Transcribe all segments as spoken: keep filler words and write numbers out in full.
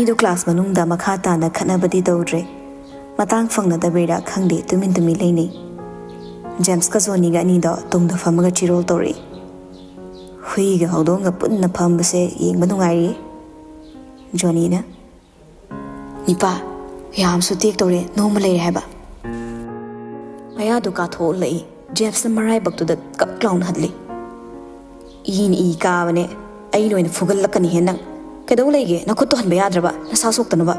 ꯑꯗꯨ ꯀ꯭ꯂꯥꯁ ꯃꯅꯨꯡꯗ ꯃꯈꯥ ꯇꯥꯅ ꯈꯠꯅꯕꯗꯤ ꯇꯧꯗ꯭ꯔꯦ꯫ ꯃꯇꯥꯡ ꯐꯪꯅꯗꯕꯩꯔꯥ ꯈꯪꯗꯦ, ꯇꯨꯃꯤꯟ ꯇꯨꯃꯤꯟ ꯂꯩꯅꯩ꯫ ꯖꯦꯝꯁꯀ ꯖꯣꯅꯤꯒ ꯑꯅꯤꯗꯣ ꯇꯨꯡꯗ ꯐꯝꯃꯒ ꯆꯤꯔꯣꯜ ꯇꯧꯔꯛꯏ꯫ ꯍꯨꯏꯒ ꯍꯧꯗꯣꯡꯒ ꯄꯨꯟꯅ ꯐꯝꯕꯁꯦ ꯌꯦꯡꯕ ꯅꯨꯡꯉꯥꯏꯔꯤ꯫ ꯖꯣꯅꯤꯅ, "ꯅꯤꯄꯥ, ꯌꯥꯝꯁꯨ ꯇꯦꯛ ꯇꯧꯔꯦ, ꯅꯣꯡꯃ ꯂꯩꯔꯦ ꯍꯥꯏꯕ"꯫ ꯃꯌꯥꯗꯨ ꯀꯥꯊꯣꯛꯂꯛꯏ꯫ ꯖꯦꯝꯁꯅ ꯃꯔꯥꯏꯕꯛꯇꯨꯗ ꯀꯛ ꯂꯥꯎꯅ ꯍꯜꯂꯤ꯫ "ꯏꯅ ꯏ ꯀꯥꯕꯅꯦ꯫ ꯑꯩꯅ ꯑꯣꯏꯅ ꯐꯨꯒꯠꯂꯛꯀꯅꯤꯍꯦ ꯅꯪ꯫ ꯀꯩꯗꯧ ꯂꯩꯒꯦ? ꯅꯈꯨꯠꯇꯣ ꯍꯟꯕ ꯌꯥꯗ꯭ꯔꯕ, ꯅꯁꯥ ꯁꯣꯛꯇꯅꯕ"꯫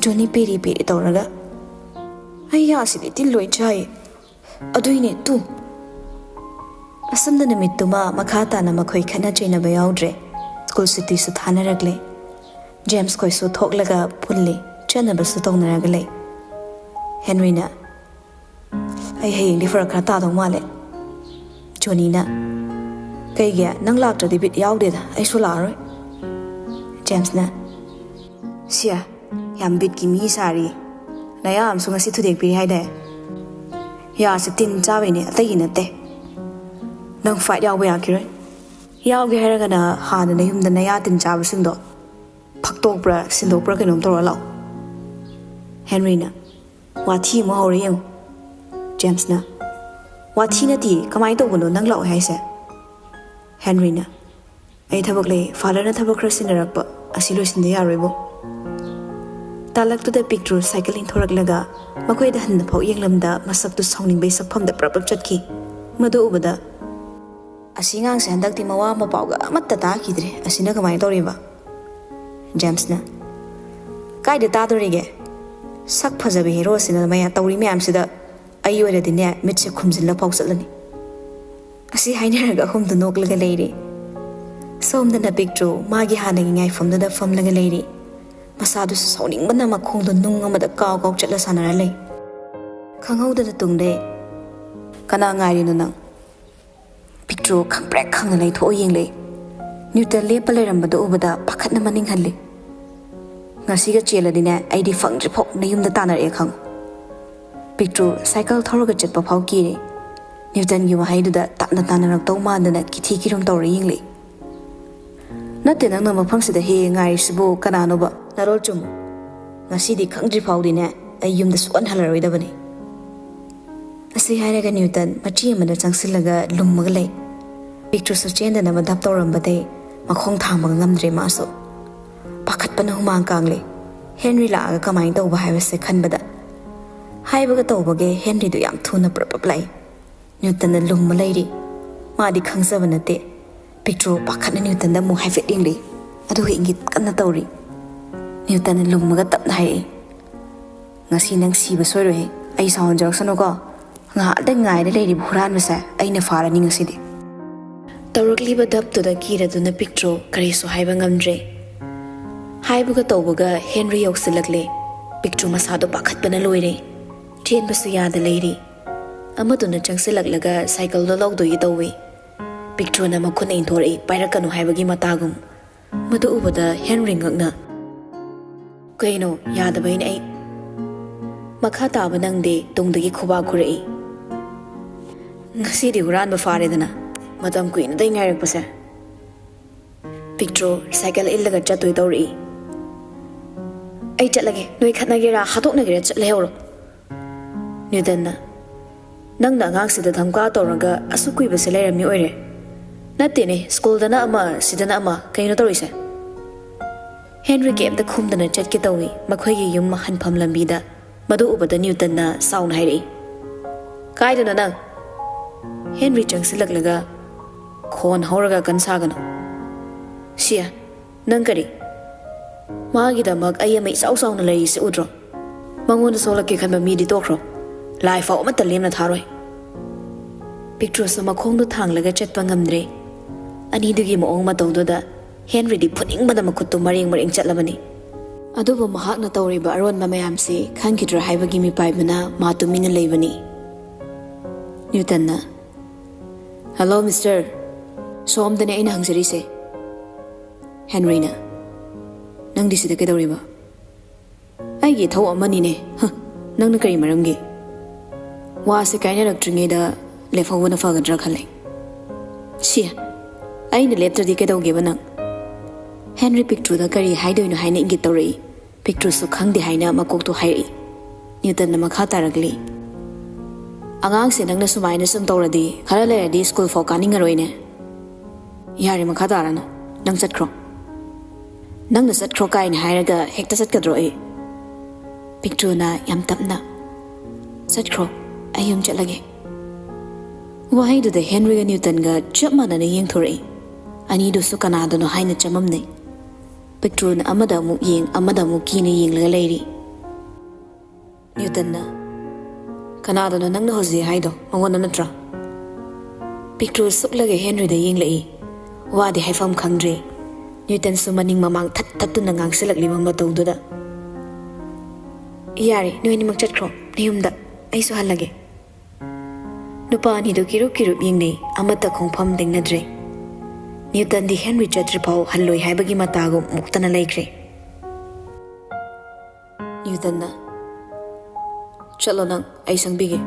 ꯖꯣꯅꯤ ꯄꯦꯔꯤ ꯄꯦꯔꯤ ꯇꯧꯔꯒ, "ꯑꯩ ꯌꯥꯁꯤꯗꯤ ꯇꯤꯟ ꯂꯣꯏ ꯆꯥꯏ꯫ ꯑꯗꯨꯏꯅꯦ ꯇꯨ"꯫ ꯑꯁꯨꯝꯅ ꯅꯨꯃꯤꯠꯇꯨꯃ ꯃꯈꯥ ꯇꯥꯅ ꯃꯈꯣꯏ ꯈꯠꯅ ꯆꯩꯅꯕ ꯌꯥꯎꯗ꯭ꯔꯦ꯫ ꯁ꯭ꯀꯨꯜ ꯁꯨꯇꯤꯁꯨ ꯊꯥꯅꯔꯛꯂꯦ꯫ ꯖꯦꯝꯁ ꯈꯣꯏꯁꯨ ꯊꯣꯛꯂꯒ ꯄꯨꯜꯂꯤ, ꯆꯠꯅꯕꯁꯨ ꯇꯧꯅꯔꯒ ꯂꯩ꯫ ꯍꯦꯟꯔꯤꯅ, "ꯑꯩ ꯍꯌꯦꯡꯗꯤ ꯐꯔꯛ ꯈꯔ ꯇꯥꯗꯧ ꯃꯥꯜꯂꯦ"꯫ ꯖꯣꯅꯤꯅ, "ꯀꯩꯒꯤ? ꯅꯪ ꯂꯥꯛꯇ꯭ꯔꯗꯤ ꯕꯤꯠ ꯌꯥꯎꯗꯦꯗ, ꯑꯩꯁꯨ ꯂꯥꯛꯑꯔꯣꯏ"꯫ ꯖꯦꯝꯁꯅ, "ꯁꯤꯌꯥ, ꯌꯥꯝ ꯕꯤꯠꯀꯤ ꯃꯤ ꯁꯥꯔꯤ꯫ ꯅꯌꯥ ꯑꯃꯁꯨ ꯉꯁꯤ ꯊꯨꯗꯦꯛꯄꯤꯔꯤ ꯍꯥꯏꯗꯥꯏ? ꯌꯥꯁꯦ ꯇꯤꯟ ꯆꯥꯕꯩꯅꯦ, ꯑꯇꯩꯒꯤ ꯅꯠꯇꯦ꯫ ꯅꯪ ꯐꯥꯏꯠ ꯌꯥꯎꯕ ꯌꯥꯈꯤꯔꯣꯏ꯫ ꯌꯥꯎꯒꯦ ꯍꯥꯏꯔꯒꯅ ꯍꯥꯟꯅ ꯅꯌꯨꯝꯗ ꯅꯌꯥ ꯇꯤꯟ ꯆꯥꯕꯁꯤꯡꯗꯣ ꯐꯛꯇꯣꯛꯄ꯭ꯔꯥ, ꯁꯤꯟꯗꯣꯛꯄ꯭ꯔꯥ ꯀꯩꯅꯣꯝ ꯇꯧꯔ ꯂꯥꯛꯑꯣ"꯫ ꯍꯦꯟꯔꯤꯅ, "ꯋꯥꯊꯤ ꯑꯃꯨꯛ ꯍꯧꯔꯦ ꯌꯦꯡꯉꯨ"꯫ ꯖꯦꯝꯁꯅ, "ꯋꯥꯊꯤ ꯅꯠꯇꯤꯌꯦ, ꯀꯃꯥꯏꯅ ꯇꯧꯕꯅꯣ ꯅꯪ ꯂꯥꯛꯑꯣ ꯍꯥꯏꯁꯦ"꯫ ꯍꯦꯟꯔꯤꯅ, "ꯑꯩ ꯊꯕꯛ ꯂꯩ, ꯐꯥꯗꯔꯅ ꯊꯕꯛ ꯈꯔ ꯁꯤꯟꯅꯔꯛꯄ, ꯑꯁꯤ ꯂꯣꯏꯁꯤꯟꯗ ꯌꯥꯔꯣꯏꯕꯨ"꯫ ꯇꯥꯂꯛꯇꯨꯗ ꯄꯤꯛꯇ꯭ꯔꯨ ꯁꯥꯏꯀꯜ ꯏꯟꯊꯣꯔꯛꯂꯒ ꯃꯈꯣꯏꯗ ꯍꯟꯅ ꯐꯥꯎ ꯌꯦꯡꯂꯝꯗ ꯃꯁꯛꯇꯨ ꯁꯥꯎꯅꯤꯡꯕꯩ ꯁꯛꯐꯝꯗ ꯄ꯭ꯔꯞ ꯄ꯭ꯔꯞ ꯆꯠꯈꯤ꯫ ꯃꯗꯨ ꯎꯕꯗ, "ꯑꯁꯤ ꯉꯥꯡꯁꯦ ꯍꯟꯗꯛꯇꯤ ꯃꯋꯥ ꯃꯄꯥꯎꯒ ꯑꯃꯠꯇ ꯇꯥꯈꯤꯗ꯭ꯔꯦ, ꯑꯁꯤꯅ ꯀꯃꯥꯏꯅ ꯇꯧꯔꯤꯕ?" ꯖꯦꯝꯁꯅ, "ꯀꯥꯏꯗ ꯇꯥꯗꯣꯔꯤꯒꯦ? ꯁꯛ ꯐꯖꯕꯤ ꯍꯦꯔꯣꯁꯤꯅ ꯃꯌꯥ ꯇꯧꯔꯤ ꯃꯌꯥꯝꯁꯤꯗ ꯑꯩ ꯑꯣꯏꯔꯗꯤꯅꯦ, ꯃꯤꯠꯁꯦ ꯈꯨꯝꯖꯤꯜꯂ ꯐꯥꯎ ꯆꯠꯂꯅꯤ"꯫ ꯑꯁꯤ ꯍꯥꯏꯅꯔꯒ ꯑꯍꯨꯝꯗꯨ ꯅꯣꯛꯂꯒ ꯂꯩꯔꯤ꯫ ꯁꯣꯝꯗꯅ ꯄꯤꯛꯇ꯭ꯔꯨ ꯃꯥꯒꯤ ꯍꯥꯟꯅꯒꯤ ꯉꯥꯏꯐꯝꯗꯨꯗ ꯐꯝꯂꯒ ꯂꯩꯔꯤ꯫ ꯃꯁꯥꯗꯨꯁꯨ ꯁꯥꯎꯅꯤꯡꯕꯅ ꯃꯈꯣꯡꯗꯣ ꯅꯨꯡ ꯑꯃꯗ ꯀꯥꯎ ꯀꯥꯎ ꯆꯠꯂ ꯁꯥꯟꯅꯔ ꯂꯩ꯫ ꯈꯪꯍꯧꯗꯅ ꯇꯨꯡꯗꯩ, "ꯀꯅꯥ ꯉꯥꯏꯔꯤꯅꯣ ꯅꯪ?" ꯄꯤꯛꯇ꯭ꯔꯨ ꯈꯪꯄ꯭ꯔꯦꯛ ꯈꯪꯅ ꯂꯩꯊꯣꯛꯑ ꯌꯦꯡꯂꯛꯏ꯫ ꯅ꯭ꯌꯨꯇꯟ ꯂꯦꯞꯄ ꯂꯩꯔꯝꯕꯗꯣ ꯎꯕꯗ ꯄꯥꯈꯠꯅ ꯃꯅꯤꯡ ꯍꯜꯂꯤ꯫ "ꯉꯁꯤꯒ ꯆꯦꯜꯂꯗꯤꯅꯦ, ꯑꯩꯗꯤ ꯐꯪꯗ꯭ꯔꯤꯐꯥꯎ ꯅꯌꯨꯝꯗ ꯇꯥꯟꯅꯔꯛꯑꯦ ꯈꯪꯉꯨ"꯫ ꯄꯤꯛꯇ꯭ꯔꯨ ꯁꯥꯏꯀꯜ ꯊꯧꯔꯒ ꯆꯠꯄ ꯐꯥꯎ ꯀꯤꯔꯦ꯫ ꯅ꯭ꯌꯨꯇꯟꯒꯤ ꯋꯥꯍꯩꯗꯨꯗ ꯇꯞꯅ ꯇꯥꯟꯅꯔꯛꯇꯧ ꯃꯥꯟꯗꯅ ꯀꯤꯊꯤ ꯀꯤꯔꯨꯝ ꯇꯧꯔ ꯌꯦꯡꯂꯛꯏ꯫ "ꯅꯠꯇꯦ, ꯅꯪꯅ ꯃꯐꯝꯁꯤꯗ ꯍꯦꯛ ꯍꯦꯛ ꯉꯥꯏꯔꯤꯁꯤꯕꯨ ꯀꯅꯥꯅꯣꯕ? ꯅꯔꯣꯜ ꯆꯨꯝꯃꯨ꯫ ꯉꯁꯤꯗꯤ ꯈꯪꯗ꯭ꯔꯤ ꯐꯥꯎꯗꯤꯅꯦ ꯑꯩ ꯌꯨꯝꯗ ꯁꯨꯛꯍꯟ ꯍꯜꯂꯔꯣꯏꯗꯕꯅꯤ꯫" ꯑꯁꯤ ꯍꯥꯏꯔꯒ ꯅ꯭ꯌꯨꯇꯟ ꯃꯆꯤ ꯑꯃꯗ ꯆꯪꯁꯤꯜꯂꯒ ꯂꯨꯝꯃꯒ ꯂꯩ꯫ ꯄꯤꯛꯇ꯭ꯔꯨꯁꯨ ꯆꯦꯟꯗꯅꯕ ꯙꯞ ꯇꯧꯔꯝꯕꯗꯩ ꯃꯈꯣꯡ ꯊꯥꯡꯕꯒ ꯉꯝꯗ꯭ꯔꯦ ꯃꯥꯁꯨ꯫ ꯄꯥꯈꯠꯄꯅ ꯍꯨꯃꯥꯡ ꯀꯥꯡꯂꯦ꯫ ꯍꯦꯟꯔꯤ ꯂꯥꯛꯑꯒ ꯀꯃꯥꯏꯅ ꯇꯧꯕ ꯍꯥꯏꯕꯁꯦ ꯈꯟꯕꯗ꯫ ꯍꯥꯏꯕꯒ ꯇꯧꯕꯒ ꯍꯦꯟꯔꯤꯗꯨ ꯌꯥꯝ ꯊꯨꯅ ꯄ꯭ꯔꯞ ꯄ꯭ꯔꯞ ꯂꯥꯛꯏ꯫ ꯅ꯭ꯌꯨꯇꯟꯅ ꯂꯨꯝꯃ ꯂꯩꯔꯤ꯫ ꯃꯥꯗꯤ ꯈꯪꯖꯕ ꯅꯠꯇꯦ꯫ ꯄꯤꯛꯇ꯭ꯔꯨ ꯄꯥꯈꯠꯅ ꯅ꯭ꯌꯨꯇꯟꯗ ꯑꯃꯨꯛ ꯍꯥꯏꯐꯦꯠ ꯌꯦꯡꯂꯤ꯫ ꯑꯗꯨꯒ ꯏꯪꯒꯤꯠ ꯀꯟꯅ ꯇꯧꯔꯤ꯫ ꯅ꯭ꯌꯨꯇꯟꯅ ꯂꯨꯝꯃꯒ ꯇꯞꯅ ꯍꯥꯏꯔꯛꯏ, "ꯉꯁꯤ ꯅꯪ ꯁꯤꯕ ꯁꯣꯏꯔꯣꯏꯍꯦ꯫ ꯑꯩ ꯁꯥꯎꯍꯟꯖꯔꯛꯁꯅꯨꯀꯣ꯫ ꯉꯥꯏꯍꯥꯛꯇꯪ ꯉꯥꯏꯔ ꯂꯩꯔꯤꯕ ꯍꯨꯔꯥꯟꯕꯁꯦ ꯑꯩꯅ ꯐꯥꯔꯅꯤ ꯉꯁꯤꯗꯤ꯫" ꯇꯧꯔꯛꯂꯤꯕ ꯙꯞꯇꯨꯗ ꯀꯤꯔꯗꯨꯅ ꯄꯤꯛꯇ꯭ꯔꯨ ꯀꯔꯤꯁꯨ ꯍꯥꯏꯕ ꯉꯝꯗ꯭ꯔꯦ꯫ ꯍꯥꯏꯕꯒ ꯇꯧꯕꯒ ꯍꯦꯟꯔꯤ ꯌꯧꯁꯤꯜꯂꯛꯂꯦ꯫ ꯄꯤꯛꯇ꯭ꯔꯨ ꯃꯁꯥꯗꯣ ꯄꯥꯈꯠꯄꯅ ꯂꯣꯏꯔꯦ꯫ ꯆꯦꯟꯕꯁꯨ ꯌꯥꯗ ꯂꯩꯔꯤ꯫ ꯑꯃꯗꯨꯅ ꯆꯪꯁꯤꯜꯂꯛꯂꯒ ꯁꯥꯏꯀꯜꯗꯣ ꯂꯧꯗꯣꯏꯒꯤ ꯇꯧꯏ꯫ ꯄꯤꯛꯇ꯭ꯔꯨꯅ ꯃꯈꯨꯠꯅ ꯏꯟꯊꯣꯔꯛꯏ, ꯄꯥꯏꯔꯛꯀꯅꯨ ꯍꯥꯏꯕꯒꯤ ꯃꯇꯥꯒꯨꯝ꯫ ꯃꯗꯨ ꯎꯕꯗ ꯍꯦꯟꯔꯤ ꯉꯛꯅ, "ꯀꯩꯅꯣ, ꯌꯥꯗꯕꯩꯅꯦ ꯑꯩ꯫" ꯃꯈꯥ ꯇꯥꯕ ꯅꯪꯗꯦ, ꯇꯨꯡꯗꯒꯤ ꯈꯨꯕꯥꯛ ꯈꯨꯔꯛꯏ꯫ "ꯉꯁꯤꯗꯤ ꯍꯨꯔꯥꯟꯕ ꯐꯥꯔꯦꯗꯅ, ꯃꯇꯝ ꯀꯨꯏꯅꯗꯩ ꯉꯥꯏꯔꯛꯄꯁꯦ꯫" ꯄꯤꯛꯇ꯭ꯔꯨ ꯁꯥꯏꯀꯜ ꯏꯜꯂꯒ ꯆꯠꯇꯣꯏ ꯇꯧꯔꯛꯏ꯫ "ꯑꯩ ꯆꯠꯂꯒꯦ, ꯅꯣꯏ ꯈꯠꯅꯒꯦꯔꯥ ꯍꯥꯠꯇꯣꯛꯅꯒꯦꯔꯥ ꯆꯠ ꯂꯩꯍꯧꯔꯣ꯫" ꯅ꯭ꯌꯨꯇꯟꯅ, "ꯅꯪꯅ ꯑꯉꯥꯡꯁꯤꯗ ꯙꯝꯀꯥ ꯇꯧꯔꯒ ꯑꯁꯨꯛ ꯀꯨꯏꯕꯁꯦ ꯂꯩꯔꯝꯃꯤ ꯑꯣꯏꯔꯦ꯫ ꯅꯠꯇꯦꯅꯦ, ꯁ꯭ꯀꯨꯜꯗꯅ ꯑꯃ, ꯁꯤꯗꯅ ꯑꯃ, ꯀꯩꯅꯣ ꯇꯧꯔꯤꯁꯦ?" ꯍꯦꯟꯔꯤ ꯀꯩꯝꯇ ꯈꯨꯝꯗꯅ ꯆꯠꯀꯦ ꯇꯧꯏ꯫ ꯃꯈꯣꯏꯒꯤ ꯌꯨꯝ ꯍꯟꯐꯝ ꯂꯝꯕꯤꯗ ꯃꯗꯨ ꯎꯕꯗ ꯅ꯭ꯌꯨꯇꯟꯅ ꯁꯥꯎꯅ ꯍꯥꯏꯔꯛꯏ, "ꯀꯥꯏꯗꯅꯣ ꯅꯪ?" ꯍꯦꯟꯔꯤ ꯆꯪꯁꯤꯜꯂꯛꯂꯒ, "ꯈꯣꯟ ꯍꯧꯔꯒ ꯀꯟ ꯁꯥꯒꯅꯨ꯫" "ꯁꯤꯌꯥ, ꯅꯪ ꯀꯔꯤ? ꯃꯥꯒꯤꯗꯃꯛ ꯑꯩ ꯑꯃ ꯏꯆꯥꯎ ꯆꯥꯎꯅ ꯂꯩꯔꯤꯁꯦ ꯎꯗ꯭ꯔꯣ? ꯃꯉꯣꯟꯗ ꯁꯣꯛꯂꯛꯀꯦ ꯈꯟꯕ ꯃꯤꯗꯤ ꯇꯣꯛꯈ꯭ꯔꯣ꯫ ꯂꯥꯏ ꯐꯥꯎ ꯑꯃꯠꯇ ꯂꯦꯝꯅ ꯊꯥꯔꯣꯏ꯫" ꯄꯤꯛꯇ꯭ꯔꯨꯁꯨ ꯃꯈꯣꯡꯗꯣ ꯊꯥꯡꯂꯒ ꯆꯠꯄ ꯉꯝꯗ꯭ꯔꯦ꯫ ꯑꯅꯤꯗꯨꯒꯤ ꯃꯑꯣꯡ ꯃꯇꯧꯗꯨꯗ ꯍꯦꯟꯔꯤꯗꯤ ꯐꯨꯅꯤꯡꯕꯅ ꯃꯈꯨꯠꯇꯨ ꯃꯔꯦꯡ ꯃꯔꯦꯡ ꯆꯠꯂꯕꯅꯤ꯫ ꯑꯗꯨꯕꯨ ꯃꯍꯥꯛꯅ ꯇꯧꯔꯤꯕ ꯑꯔꯣꯟꯕ ꯃꯌꯥꯝꯁꯤ ꯈꯪꯈꯤꯗ꯭ꯔꯥ ꯍꯥꯏꯕꯒꯤ ꯃꯤꯄꯥꯏꯕꯅ ꯃꯥ ꯇꯨꯃꯤꯟꯅ ꯂꯩꯕꯅꯤ꯫ ꯅ꯭ꯌꯨꯇꯟꯅ, "ꯍꯜꯂꯣ, ꯃꯤꯁꯇꯔ꯫ ꯁꯣꯝꯗꯅꯦ ꯑꯩꯅ ꯍꯪꯖꯔꯤꯁꯦ꯫" ꯍꯦꯟꯔꯤꯅ, "ꯅꯪꯗꯤ ꯁꯤꯗ ꯀꯩꯗꯧꯔꯤꯕ?" "ꯑꯩꯒꯤ ꯏꯊꯧ ꯑꯃꯅꯤꯅꯦ꯫ ꯍ, ꯅꯪꯅ ꯀꯔꯤ ꯃꯔꯝꯒꯤ?" "ꯋꯥꯁꯦ ꯀꯥꯏꯅꯔꯛꯇ꯭ꯔꯤꯉꯩꯗ ꯂꯦꯞꯍꯧꯕꯅ ꯐꯒꯗ꯭ꯔꯥ ꯈꯜꯂꯦ꯫" "ꯁꯤ, ꯑꯩꯅ ꯂꯦꯞꯇ꯭ꯔꯗꯤ ꯀꯩꯗꯧꯒꯦꯕ ꯅꯪ?" ꯍꯦꯟꯔꯤ ꯄꯤꯛꯇ꯭ꯔꯨꯗ ꯀꯔꯤ ꯍꯥꯏꯗꯣꯏꯅꯣ ꯍꯥꯏꯅ ꯏꯪꯒꯤꯠ ꯇꯧꯔꯛꯏ꯫ ꯄꯤꯛꯇ꯭ꯔꯨꯁꯨ ꯈꯪꯗꯦ ꯍꯥꯏꯅ ꯃꯀꯣꯛꯇꯨ ꯍꯥꯏꯔꯛꯏ꯫ ꯅ꯭ꯌꯨꯇꯟꯅ ꯃꯈꯥ ꯇꯥꯔꯛꯂꯤ, "ꯑꯉꯥꯡꯁꯦ ꯅꯪꯅ ꯁꯨꯃꯥꯏꯅ ꯁꯨꯝ ꯇꯧꯔꯗꯤ ꯈꯔ ꯂꯩꯔꯗꯤ ꯁ꯭ꯀꯨꯜ ꯐꯥꯎ ꯀꯥꯅꯤꯡꯉꯔꯣꯏꯅꯦ꯫ ꯌꯥꯔꯦ, ꯃꯈꯥ ꯇꯥꯔꯅꯨ, ꯅꯪ ꯆꯠꯈ꯭ꯔꯣ꯫ ꯅꯪꯅ ꯆꯠꯈ꯭ꯔꯣ ꯀꯥꯏꯅ ꯍꯥꯏꯔꯒ ꯍꯦꯛꯇ ꯆꯠꯀꯗ꯭ꯔꯣ ꯑꯩ?" ꯄꯤꯛꯇ꯭ꯔꯨꯅ ꯌꯥꯝ ꯇꯞꯅ, "ꯆꯠꯈ꯭ꯔꯣ, ꯑꯩ ꯌꯨꯝ ꯆꯠꯂꯒꯦ꯫" ꯋꯥꯍꯩꯗꯨꯗ ꯍꯦꯟꯔꯤꯒ ꯅ꯭ꯌꯨꯇꯟꯒ ꯆꯞ ꯃꯥꯟꯅꯅ ꯌꯦꯡꯊꯣꯔꯛꯏ꯫ ꯑꯅꯤꯗꯨꯁꯨ ꯀꯅꯥꯗꯅꯣ ꯍꯥꯏꯅ ꯆꯃꯝꯅꯩ꯫ ꯄꯤꯛꯇ꯭ꯔꯨꯅ ꯑꯃꯗ ꯑꯃꯨꯛ ꯌꯦꯡ, ꯑꯃꯗ ꯑꯃꯨꯛ ꯀꯤꯅ ꯌꯦꯡꯂꯒ ꯂꯩꯔꯤ꯫ ꯅ꯭ꯌꯨꯇꯟꯅ, "ꯀꯅꯥꯗꯅꯣ ꯅꯪꯅ ꯍꯧꯖꯤꯛ ꯍꯥꯏꯗꯣ? ꯃꯉꯣꯟꯗ ꯅꯠꯇ꯭ꯔꯥ?" ꯄꯤꯛꯇ꯭ꯔꯨ ꯁꯨꯛꯂꯒ ꯍꯦꯟꯔꯤꯗ ꯌꯦꯡꯂꯛꯏ꯫ ꯋꯥꯗꯤ ꯍꯥꯏꯐꯝ ꯈꯪꯗ꯭ꯔꯦ꯫ ꯅ꯭ꯌꯨꯇꯟꯁꯨ ꯃꯅꯤꯡ ꯃꯃꯥꯡ ꯊꯠ ꯊꯠꯇꯨꯅ ꯉꯥꯡꯁꯤꯜꯂꯛꯂꯤꯕ ꯃꯇꯧꯗꯨꯗ꯫ "ꯌꯥꯔꯦ, ꯅꯣꯏ ꯑꯅꯤꯃꯛ ꯆꯠꯈ꯭ꯔꯣ, ꯅꯌꯨꯝꯗ꯫ ꯑꯩꯁꯨ ꯍꯜꯂꯒꯦ꯫" ꯅꯨꯄꯥ ꯑꯅꯤꯗꯨ ꯀꯤꯔꯨꯞ ꯀꯤꯔꯨꯞ ꯌꯦꯡꯅꯩ, ꯑꯃꯠꯇ ꯈꯣꯡꯐꯝ ꯂꯦꯡꯅꯗ꯭ꯔꯦ꯫ ꯅ꯭ꯌꯨꯇꯟꯗꯤ ꯍꯦꯟꯔꯤ ꯆꯠꯇ꯭ꯔꯤꯐꯥꯎ ꯍꯜꯂꯣꯏ ꯍꯥꯏꯕꯒꯤ ꯃꯇꯥꯒꯨꯝ ꯃꯨꯛꯇꯅ ꯂꯩꯈ꯭ꯔꯦ꯫ ꯅ꯭ꯌꯨꯇꯟꯅ, "ꯆꯠꯂꯣ ꯅꯪ, ꯑꯩ ꯁꯪꯕꯤꯒꯦ꯫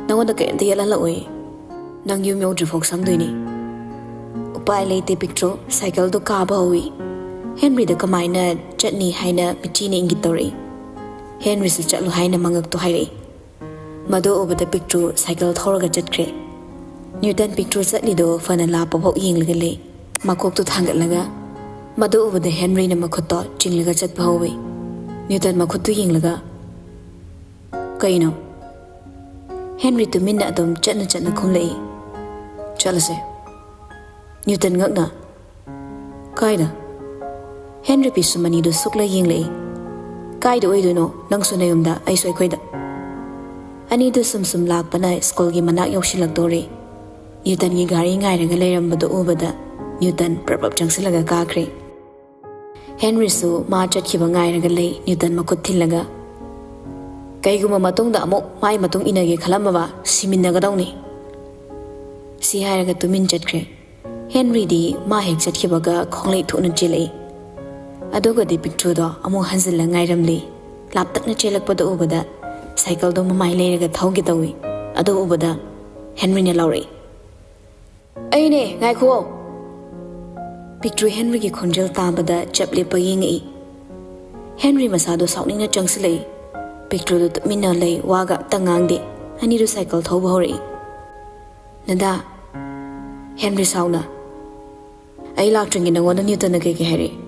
ꯅꯉꯣꯟꯗ ꯀꯔꯤꯝꯇ ꯌꯦꯠꯍꯜꯂꯛꯑꯣꯏ꯫ ꯅꯪ ꯌꯨꯝ ꯌꯧꯗ꯭ꯔꯤꯐꯥꯎ ꯁꯪꯗꯣꯏꯅꯤ꯫" ꯎꯄꯥꯏ ꯂꯩꯇꯦ, ꯄꯤꯛꯇ꯭ꯔꯨ ꯁꯥꯏꯀꯜꯗꯨ ꯀꯥꯕ ꯍꯧꯏ꯫ ꯍꯦꯟꯔꯤꯗ ꯀꯃꯥꯏꯅ ꯆꯠꯅꯤ ꯍꯥꯏꯅ ꯃꯤꯆꯤꯅ ꯏꯪꯒꯤꯠ ꯇꯧꯔꯛꯏ꯫ ꯍꯦꯟꯔꯤꯁꯨ ꯆꯠꯂꯣ ꯍꯥꯏꯅ ꯃꯉꯛꯇꯨ ꯍꯥꯏꯔꯛꯏ꯫ ꯃꯗꯨ ꯎꯕꯗ ꯄꯤꯛꯇ꯭ꯔꯨ ꯁꯥꯏꯀꯜ ꯊꯧꯔꯒ ꯆꯠꯈ꯭ꯔꯦ꯫ ꯅ꯭ꯌꯨꯇꯟ ꯄꯤꯛꯇ꯭ꯔꯨ ꯆꯠꯂꯤꯗꯣ ꯐꯅ ꯂꯥꯞꯄꯐꯥꯎ ꯌꯦꯡꯂꯒ ꯂꯩ꯫ ꯃꯀꯣꯛꯇꯨ ꯊꯥꯡꯒꯠꯂꯒ ꯃꯗꯨ ꯎꯕꯗ ꯍꯦꯟꯔꯤꯅ ꯃꯈꯨꯠꯇꯣ ꯆꯤꯡꯂꯒ ꯆꯠꯄ ꯍꯧꯏ꯫ ꯅ꯭ꯌꯨꯇꯟ ꯃꯈꯨꯠꯇꯨ ꯌꯦꯡꯂꯒ, "ꯀꯩꯅꯣ?" ꯍꯦꯟꯔꯤ ꯇꯨꯃꯤꯟꯅ ꯑꯗꯨꯝ ꯆꯠꯅ ꯆꯠꯅ ꯈꯨꯝꯂꯛꯏ, "ꯆꯠꯂꯁꯦ꯫" ꯅ꯭ꯌꯨꯇꯟ ꯉꯛꯅ, "ꯀꯥꯏꯗ?" ꯍꯦꯟꯔꯤ ꯄꯤꯁꯨꯝ ꯑꯅꯤꯗꯨ ꯁꯨꯛꯂ ꯌꯦꯡꯂꯛꯏ꯫ "ꯀꯥꯏꯗ ꯑꯣꯏꯗꯣꯏꯅꯣ? ꯅꯪꯁꯨ ꯅꯌꯨꯝꯗ, ꯑꯩꯁꯨ ꯑꯩꯈꯣꯏꯗ꯫" ꯑꯅꯤꯗꯨ ꯁꯨꯝ ꯁꯨꯝ ꯂꯥꯛꯄꯅ ꯁ꯭ꯀꯨꯜꯒꯤ ꯃꯅꯥꯛ ꯌꯧꯁꯤꯜꯂꯛꯇꯣꯔꯦ꯫ ꯅ꯭ꯌꯨꯇꯟꯒꯤ ꯒꯥꯔꯤ ꯉꯥꯏꯔꯒ ꯂꯩꯔꯝꯕꯗꯨ ꯎꯕꯗ ꯅ꯭ꯌꯨꯇꯟ ꯄ꯭ꯔꯞ ꯄ꯭ꯔꯞ ꯆꯪꯁꯤꯜꯂꯒ ꯀꯥꯈ꯭ꯔꯦ꯫ ꯍꯦꯟꯔꯤꯁꯨ ꯃꯥ ꯆꯠꯈꯤꯕ ꯉꯥꯏꯔꯒ ꯂꯩ, ꯅ꯭ꯌꯨꯇꯟ ꯃꯈꯨꯠ ꯊꯤꯜꯂꯒ꯫ "ꯀꯩꯒꯨꯝꯕ ꯃꯇꯨꯡꯗ ꯑꯃꯨꯛ ꯃꯥꯏ ꯃꯇꯨꯡ ꯏꯟꯅꯒꯦ ꯈꯜꯂꯝꯃꯕ, ꯁꯤꯃꯤꯟꯅꯒꯗꯧꯅꯤ꯫" ꯁꯤ ꯍꯥꯏꯔꯒ ꯇꯨꯃꯤꯟ ꯆꯠꯈ꯭ꯔꯦ꯫ ꯍꯦꯟꯔꯤꯗꯤ ꯃꯥ ꯍꯦꯛ ꯆꯠꯈꯤꯕꯒ ꯈꯣꯡꯂꯩ ꯊꯣꯛꯅ ꯆꯦꯜꯂꯛꯏ꯫ ꯑꯗꯨꯒꯗꯤ ꯄꯤꯛꯇ꯭ꯔꯨꯗꯣ ꯑꯃꯨꯛ ꯍꯟꯖꯤꯜꯂ ꯉꯥꯏꯔꯝꯂꯤ꯫ ꯂꯥꯞꯇꯛꯅ ꯆꯦꯜꯂꯛꯄꯗ ꯎꯕꯗ ꯁꯥꯏꯀꯜꯗꯣ ꯃꯃꯥꯏ ꯂꯩꯔꯒ ꯊꯧꯒꯦ ꯇꯧꯏ꯫ ꯑꯗꯨ ꯎꯕꯗ ꯍꯦꯟꯔꯤꯅ ꯂꯥꯎꯔꯛꯏ, "ꯑꯩꯅꯦ, ꯉꯥꯏꯈꯨꯑꯣ!" ꯄꯤꯛꯇ꯭ꯔꯨ ꯍꯦꯟꯔꯤꯒꯤ ꯈꯣꯟꯖꯦꯜ ꯇꯥꯕꯗ ꯆꯞ ꯂꯦꯞꯄ ꯌꯦꯡꯉꯛꯏ꯫ ꯍꯦꯟꯔꯤ ꯃꯁꯥꯗꯣ ꯁꯥꯎꯅꯤꯡꯅ ꯆꯪꯁꯤꯜꯂꯛꯏ꯫ ꯄꯤꯛꯇ꯭ꯔꯨꯗꯣ ꯇꯨꯃꯤꯟꯅ ꯂꯩ, ꯋꯥꯒ ꯑꯝꯇ ꯉꯥꯡꯗꯦ꯫ ꯑꯅꯤꯗꯨ ꯁꯥꯏꯀꯜ ꯊꯧꯕ ꯍꯧꯔꯛꯏ꯫ "ꯅꯗꯥ," ꯍꯦꯟꯔꯤ ꯁꯥꯎꯅ꯫ "ꯑꯩ ꯂꯥꯛꯇ꯭ꯔꯤꯉꯩ ꯅꯉꯣꯟꯗ ꯅ꯭ꯌꯨꯇꯟꯅ ꯀꯩꯀꯩ ꯍꯥꯏꯔꯛꯏ?"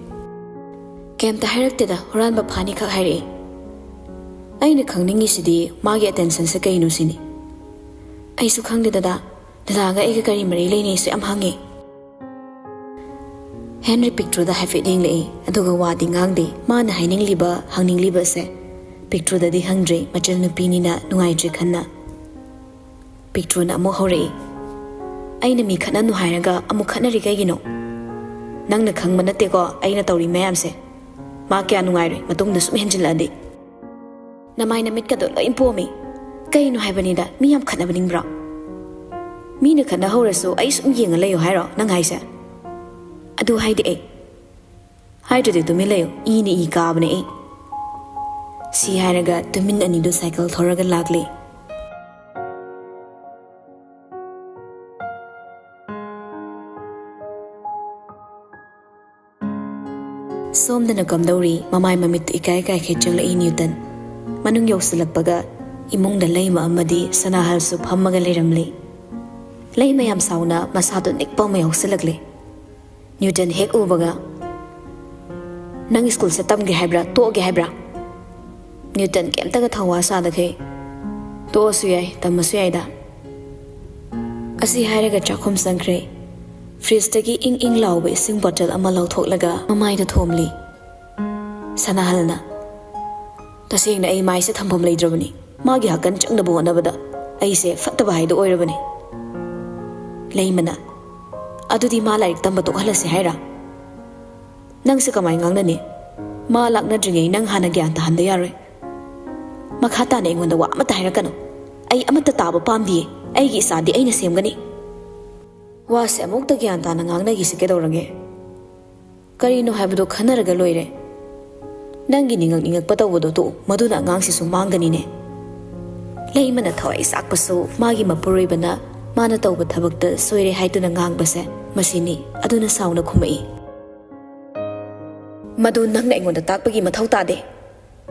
"ꯀꯩꯝꯇ ꯍꯥꯏꯔꯛꯇꯦꯗ, ꯍꯨꯔꯥꯟꯕ ꯐꯥꯅꯤꯈꯛ ꯍꯥꯏꯔꯛꯏ꯫ ꯑꯩꯅ ꯈꯪꯅꯤꯡꯉꯤꯁꯤꯗꯤ ꯃꯥꯒꯤ ꯑꯦꯇꯦꯟꯁꯟꯁꯦ ꯀꯩꯅꯣ ꯁꯤꯅꯤ꯫" "ꯑꯩꯁꯨ ꯈꯪꯗꯦ ꯗꯗꯥ, ꯗꯗꯥꯒ ꯑꯩꯒ ꯀꯔꯤ ꯃꯔꯤ ꯂꯩꯅꯩꯁꯨ ꯌꯥꯝ ꯍꯪꯉꯦ꯫" ꯍꯦꯟꯔꯤ ꯄꯤꯛꯇ꯭ꯔꯨꯗ ꯍꯥꯏꯐꯦꯠ ꯌꯦꯡꯂꯛꯏ, ꯑꯗꯨꯒ ꯋꯥꯗꯤ ꯉꯥꯡꯗꯦ꯫ ꯃꯥꯅ ꯍꯥꯏꯅꯤꯡꯂꯤꯕ, ꯍꯪꯅꯤꯡꯂꯤꯕꯁꯦ ꯄꯤꯛꯇ꯭ꯔꯨꯗꯗꯤ ꯍꯪꯗ꯭ꯔꯦ, ꯃꯆꯜ ꯅꯨꯄꯤꯅꯤꯅ ꯅꯨꯡꯉꯥꯏꯇ꯭ꯔꯦ ꯈꯟꯅ꯫ ꯄꯤꯛꯇ꯭ꯔꯨꯅ ꯑꯃꯨꯛ ꯍꯧꯔꯛꯏ, "ꯑꯩꯅ ꯃꯤ ꯈꯠꯅꯅꯨ ꯍꯥꯏꯔꯒ ꯑꯃꯨꯛ ꯈꯠꯅꯔꯤ ꯀꯩꯒꯤꯅꯣ? ꯅꯪꯅ ꯈꯪꯕ ꯅꯠꯇꯦꯀꯣ ꯑꯩꯅ ꯇꯧꯔꯤ ꯃꯌꯥꯝꯁꯦ꯫ ꯃꯥ ꯀꯌꯥ ꯅꯨꯡꯉꯥꯏꯔꯣꯏ ꯃꯇꯨꯡꯗ ꯁꯨꯝ ꯍꯦꯟꯖꯤꯜꯂꯛꯑꯗꯤ꯫ ꯅꯃꯥꯏ ꯅꯃꯤꯠꯀꯗꯣ ꯂꯣꯏ ꯄꯣꯝꯃꯤ꯫ ꯀꯩꯅꯣ ꯍꯥꯏꯕꯅꯤꯗ, ꯃꯤ ꯌꯥꯝ ꯈꯠꯅꯕꯅꯤꯡꯕ꯭ꯔꯣ? ꯃꯤꯅ ꯈꯠꯅꯍꯧꯔꯁꯨ ꯑꯩ ꯁꯨꯝ ꯌꯦꯡꯉ ꯂꯩꯌꯣ ꯍꯥꯏꯔꯣ ꯅꯪ ꯍꯥꯏꯁꯦ?" "ꯑꯗꯨ ꯍꯥꯏꯗꯤ ꯑꯩ ꯍꯥꯏꯗ꯭ꯔꯗꯤ ꯇꯨꯃꯤꯟ ꯂꯩꯌꯨ, ꯏꯅ ꯏ ꯀꯥꯕꯅꯦ ꯑꯩ꯫" ꯁꯤ ꯍꯥꯏꯔꯒ ꯇꯨꯃꯤꯟ ꯑꯅꯤꯗꯨ ꯁꯥꯏꯀꯜ ꯊꯧꯔꯒ ꯂꯥꯛꯂꯦ꯫ ꯁꯣꯝꯗꯅ ꯀꯝꯗꯧꯔꯤ? ꯃꯃꯥꯏ ꯃꯃꯤꯠꯇ ꯏꯀꯥꯏ ꯀꯥꯏꯈꯩ ꯆꯪꯂꯛꯏ ꯅ꯭ꯌꯨꯇꯟ꯫ ꯃꯅꯨꯡ ꯌꯧꯁꯤꯜꯂꯛꯄꯒ ꯏꯃꯨꯡꯗ ꯂꯩꯃ ꯑꯃꯗꯤ ꯁꯅꯥꯍꯜꯁꯨ ꯐꯝꯃꯒ ꯂꯩꯔꯝꯂꯦ꯫ ꯂꯩꯃ ꯌꯥꯝ ꯁꯥꯎꯅ ꯃꯁꯥꯗꯣ ꯅꯤꯛꯄ ꯑꯃ ꯌꯥꯎꯁꯤꯜꯂꯛꯂꯦ꯫ ꯅ꯭ꯌꯨꯇꯟ ꯍꯦꯛ ꯎꯕꯒ, "ꯅꯪ ꯁ꯭ꯀꯨꯜꯁꯦ ꯇꯝꯒꯦ ꯍꯥꯏꯕ꯭ꯔꯥ, ꯇꯣꯛꯑꯒꯦ ꯍꯥꯏꯕ꯭ꯔꯥ?" ꯅ꯭ꯌꯨꯇꯟ ꯀꯩꯝꯇꯒ ꯊꯧꯋꯥ ꯁꯥꯗꯈꯩ, "ꯇꯣꯛꯑꯁꯨ ꯌꯥꯏ, ꯇꯝꯃꯁꯨ ꯌꯥꯏꯗ꯫" ꯑꯁꯤ ꯍꯥꯏꯔꯒ ꯆꯥꯛꯈꯨꯝ ꯆꯪꯈ꯭ꯔꯦ꯫ ꯐ꯭ꯔꯤꯖꯇꯒꯤ ꯏꯪ ꯏꯪ ꯂꯥꯎꯕ ꯏꯁꯤꯡ ꯕꯣꯇꯜ ꯑꯃ ꯂꯧꯊꯣꯛꯂꯒ ꯃꯃꯥꯏꯗ ꯊꯣꯝꯂꯤ꯫ ꯁꯅꯥꯍꯜꯅ, "ꯇꯁꯦꯡꯅ ꯑꯩ ꯃꯥꯏꯁꯦ ꯊꯝꯐꯝ ꯂꯩꯇ꯭ꯔꯕꯅꯤ꯫ ꯃꯥꯒꯤ ꯍꯥꯀꯟ ꯆꯪꯅꯕ ꯍꯣꯠꯅꯕꯗ ꯑꯩꯁꯦ ꯐꯠꯇꯕ ꯍꯥꯏꯗꯣ ꯑꯣꯏꯔꯕꯅꯤ꯫" ꯂꯩꯃꯅ, "ꯑꯗꯨꯗꯤ ꯃꯥ ꯂꯥꯏꯔꯤꯛ ꯇꯝꯕ ꯇꯣꯛꯍꯜꯂꯁꯦ ꯍꯥꯏꯔꯥ? ꯅꯪꯁꯦ ꯀꯃꯥꯏ ꯉꯥꯡꯅꯅꯤ? ꯃꯥ ꯂꯥꯛꯅꯗ꯭ꯔꯤꯉꯩ ꯅꯪ ꯍꯥꯟꯅ ꯒ꯭ꯌꯥꯟ ꯇꯥꯍꯟꯗ ꯌꯥꯔꯣꯏ꯫ ꯃꯈꯥ ꯇꯥꯅ ꯑꯩꯉꯣꯟꯗ ꯋꯥ ꯑꯃꯠꯇ ꯍꯥꯏꯔꯛꯀꯅꯨ꯫ ꯑꯩ ꯑꯃꯠꯇ ꯇꯥꯕ ꯄꯥꯝꯗꯤꯌꯦ꯫ ꯑꯩꯒꯤ ꯏꯆꯥꯗꯤ ꯑꯩꯅ ꯁꯦꯝꯒꯅꯤ꯫" "ꯋꯥꯁꯦ ꯑꯃꯨꯛꯇ ꯒ꯭ꯌꯥꯟ ꯇꯥꯅ ꯉꯥꯡꯅꯈꯤꯁꯤ ꯀꯩꯗꯧꯔꯒꯦ? ꯀꯔꯤꯅꯣ ꯍꯥꯏꯕꯗꯣ ꯈꯟꯅꯔꯒ ꯂꯣꯏꯔꯦ꯫ ꯅꯪꯒꯤ ꯅꯤꯡꯉꯛ ꯅꯤꯡꯉꯛꯄ ꯇꯧꯕꯗꯣ ꯇꯣꯛꯎ, ꯃꯗꯨꯅ ꯑꯉꯥꯡꯁꯤꯁꯨ ꯃꯥꯡꯒꯅꯤꯅꯦ꯫" ꯂꯩꯃꯅ ꯊꯋꯥꯏ ꯆꯥꯛꯄꯁꯨ ꯃꯥꯒꯤ ꯃꯄꯨꯔꯣꯏꯕꯅ ꯃꯥꯅ ꯇꯧꯕ ꯊꯕꯛꯇ ꯁꯣꯏꯔꯦ ꯍꯥꯏꯗꯨꯅ ꯉꯥꯡꯕꯁꯦ ꯃꯁꯤꯅꯤ꯫ ꯑꯗꯨꯅ ꯁꯥꯎꯅ ꯈꯨꯝꯃꯛꯏ, "ꯃꯗꯨ ꯅꯪꯅ ꯑꯩꯉꯣꯟꯗ ꯇꯥꯛꯄꯒꯤ ꯃꯊꯧ ꯇꯥꯗꯦ꯫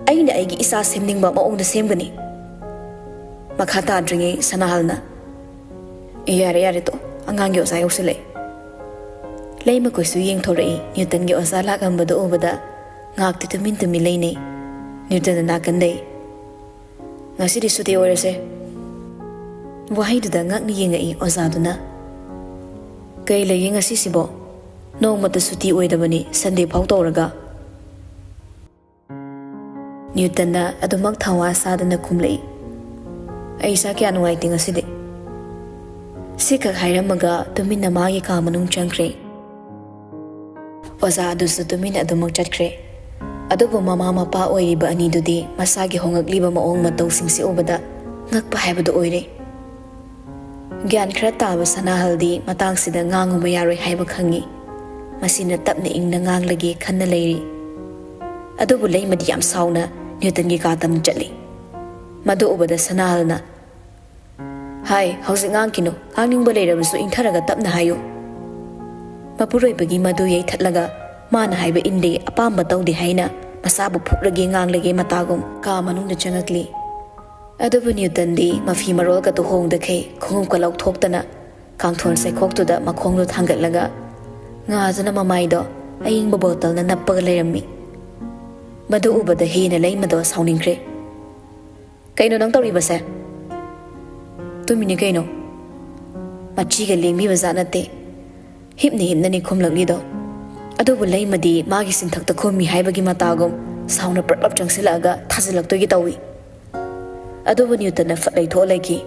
ꯑꯩꯅ ꯑꯩꯒꯤ ꯏꯆꯥ ꯁꯦꯝꯅꯤꯡꯕ ꯃꯑꯣꯡꯗ ꯁꯦꯝꯒꯅꯤ꯫" ꯃꯈꯥ ꯇꯥꯗ꯭ꯔꯤꯉꯩ ꯁꯅꯥꯍꯜꯅ, "ꯑꯦ, ꯌꯥꯔꯦ, ꯌꯥꯔꯦ, ꯇꯣ, ꯑꯉꯥꯡꯒꯤ ꯑꯣꯖꯥ ꯌꯧꯁꯤꯜꯂꯛꯑꯦ꯫" ꯂꯩꯃ ꯀꯣꯏꯁꯨ ꯌꯦꯡꯊꯣꯔꯛꯏ꯫ ꯅ꯭ꯌꯨꯇꯟꯒꯤ ꯑꯣꯖꯥ ꯂꯥꯛꯂꯝꯕꯗꯨ ꯎꯕꯗ ꯉꯥꯛꯇꯤ ꯇꯨꯃꯤꯟ ꯇꯨꯃꯤꯟ ꯂꯩꯅꯩ꯫ ꯅ꯭ꯌꯨꯇꯟꯅ ꯅꯥꯀꯟꯗꯩ, "ꯉꯁꯤꯗꯤ ꯁꯨꯇꯤ ꯑꯣꯏꯔꯁꯦ꯫" ꯋꯥꯍꯩꯗꯨꯗ ꯉꯛꯅ ꯌꯦꯡꯉꯛꯏ ꯑꯣꯖꯥꯗꯨꯅ꯫ "ꯀꯩ ꯂꯩꯒꯦ ꯉꯁꯤꯁꯤꯕꯣ? ꯅꯣꯡꯃꯇ ꯁꯨꯇꯤ ꯑꯣꯏꯗꯕꯅꯤ, ꯁꯟꯗꯦ ꯐꯥꯎ ꯇꯧꯔꯒ꯫" ꯅ꯭ꯌꯨꯇꯟꯅ ꯑꯗꯨꯃꯛ ꯊꯧꯋꯥ ꯁꯥꯗꯅ ꯈꯨꯝꯂꯛꯏ, "ꯑꯩ ꯏꯁꯥ ꯀꯌꯥ ꯅꯨꯡꯉꯥꯏꯇꯦ ꯉꯁꯤꯗꯤ꯫" ꯁꯤꯈꯛ ꯍꯥꯏꯔꯝꯃꯒ ꯇꯨꯃꯤꯟꯅ ꯃꯥꯒꯤ ꯀꯥ ꯃꯅꯨꯡ ꯆꯪꯈ꯭ꯔꯦ꯫ ꯑꯣꯖꯥ ꯑꯗꯨꯁꯨ ꯇꯨꯃꯤꯟꯅ ꯑꯗꯨꯃꯛ ꯆꯠꯈ꯭ꯔꯦ꯫ ꯑꯗꯨꯕꯨ ꯃꯃꯥ ꯃꯄꯥ ꯑꯣꯏꯔꯤꯕ ꯑꯅꯤꯗꯨꯗꯤ ꯃꯁꯥꯒꯤ ꯍꯣꯡꯂꯛꯂꯤꯕ ꯃꯑꯣꯡ ꯃꯇꯧꯁꯤꯡꯁꯤ ꯎꯕꯗ ꯉꯛꯄ ꯍꯥꯏꯕꯗꯨ ꯑꯣꯏꯔꯦ꯫ ꯒ꯭ꯌꯥꯟ ꯈꯔ ꯇꯥꯕ ꯁꯅꯥꯍꯜꯗꯤ ꯃꯇꯥꯡꯁꯤꯗ ꯉꯥꯡꯉꯨꯕ ꯌꯥꯔꯣꯏ ꯍꯥꯏꯕ ꯈꯪꯉꯤ꯫ ꯃꯁꯤꯅ ꯇꯞꯅ ꯏꯪꯅ ꯉꯥꯡꯂꯒꯦ ꯈꯟꯅ ꯂꯩꯔꯤ꯫ ꯑꯗꯨꯕꯨ ꯂꯩꯃꯗꯤ ꯌꯥꯝ ꯁꯥꯎꯅ ꯅ꯭ꯌꯨꯇꯟꯒꯤ ꯀꯥ ꯇꯝꯅ ꯆꯠꯂꯤ꯫ ꯃꯗꯨ ꯎꯕꯗ ꯁꯅꯥꯍꯜꯅ, "ꯍꯥꯏ, ꯍꯧꯖꯤꯛ ꯉꯥꯡꯈꯤꯅꯨ, ꯉꯥꯡꯅꯤꯡꯕ ꯂꯩꯔꯕꯁꯨ ꯏꯪꯊꯔꯒ ꯇꯞꯅ ꯍꯥꯏꯌꯨ꯫" ꯃꯄꯨꯔꯣꯏꯕꯒꯤ ꯃꯗꯨ ꯌꯩꯊꯠꯂꯒ ꯃꯥꯅ ꯍꯥꯏꯕ ꯏꯟꯗꯦ, ꯑꯄꯥꯝꯕ ꯇꯧꯗꯦ ꯍꯥꯏꯅ ꯃꯁꯥꯕꯨ ꯐꯨꯞꯂꯒꯦ ꯉꯥꯡꯂꯒꯦ ꯃꯇꯥꯒꯨꯝ ꯀꯥ ꯃꯅꯨꯡꯗ ꯆꯪꯉꯛꯂꯤ꯫ ꯑꯗꯨꯕꯨ ꯅ꯭ꯌꯨꯇꯟꯗꯤ ꯃꯐꯤ ꯃꯔꯣꯜꯒꯗꯨ ꯍꯣꯡꯗꯈꯩ ꯈꯣꯡꯎꯞꯀ ꯂꯧꯊꯣꯛꯇꯅ ꯀꯥꯡꯊꯣꯟ ꯆꯩꯈꯣꯛꯇꯨꯗ ꯃꯈꯣꯡꯗꯨ ꯊꯥꯡꯒꯠꯂꯒ ꯉꯥꯗꯨꯅ ꯃꯃꯥꯏꯗꯣ ꯑꯏꯪꯕ ꯕꯣꯇꯜꯅ ꯅꯞꯄꯒ ꯂꯩꯔꯝꯃꯤ꯫ ꯃꯗꯨ ꯎꯕꯗ ꯍꯦꯟꯅ ꯂꯩꯃꯗꯣ ꯁꯥꯎꯅꯤꯡꯈ꯭ꯔꯦ꯫ "ꯀꯩꯅꯣ ꯅꯪ ꯇꯧꯔꯤꯕꯁꯦ?" "ꯇꯨꯝꯃꯤꯅꯤ ꯀꯩꯅꯣ꯫" ꯃꯆꯤꯒ ꯂꯦꯡꯕꯤꯕ ꯖꯥꯠ ꯅꯠꯇꯦ꯫ ꯍꯤꯞꯅ ꯍꯤꯞꯅꯅꯤ ꯈꯨꯝꯂꯛꯂꯤꯗꯣ꯫ ꯑꯗꯨꯕꯨ ꯂꯩꯃꯗꯤ ꯃꯥꯒꯤ ꯆꯤꯟꯊꯛꯇ ꯈꯨꯝꯃꯤ ꯍꯥꯏꯕꯒꯤ ꯃꯇꯥꯒꯨꯝ ꯁꯥꯎꯅ ꯄ꯭ꯔꯞ ꯄ꯭ꯔꯞ ꯆꯪꯁꯤꯜꯂꯛꯑꯒ ꯊꯥꯖꯤꯜꯂꯛꯇꯣꯏꯒꯤ ꯇꯧꯏ꯫ ꯑꯗꯨꯕꯨ ꯅ꯭ꯌꯨꯇꯟꯅ ꯐꯠ ꯂꯩꯊꯣꯛꯑ ꯂꯩꯈꯤ꯫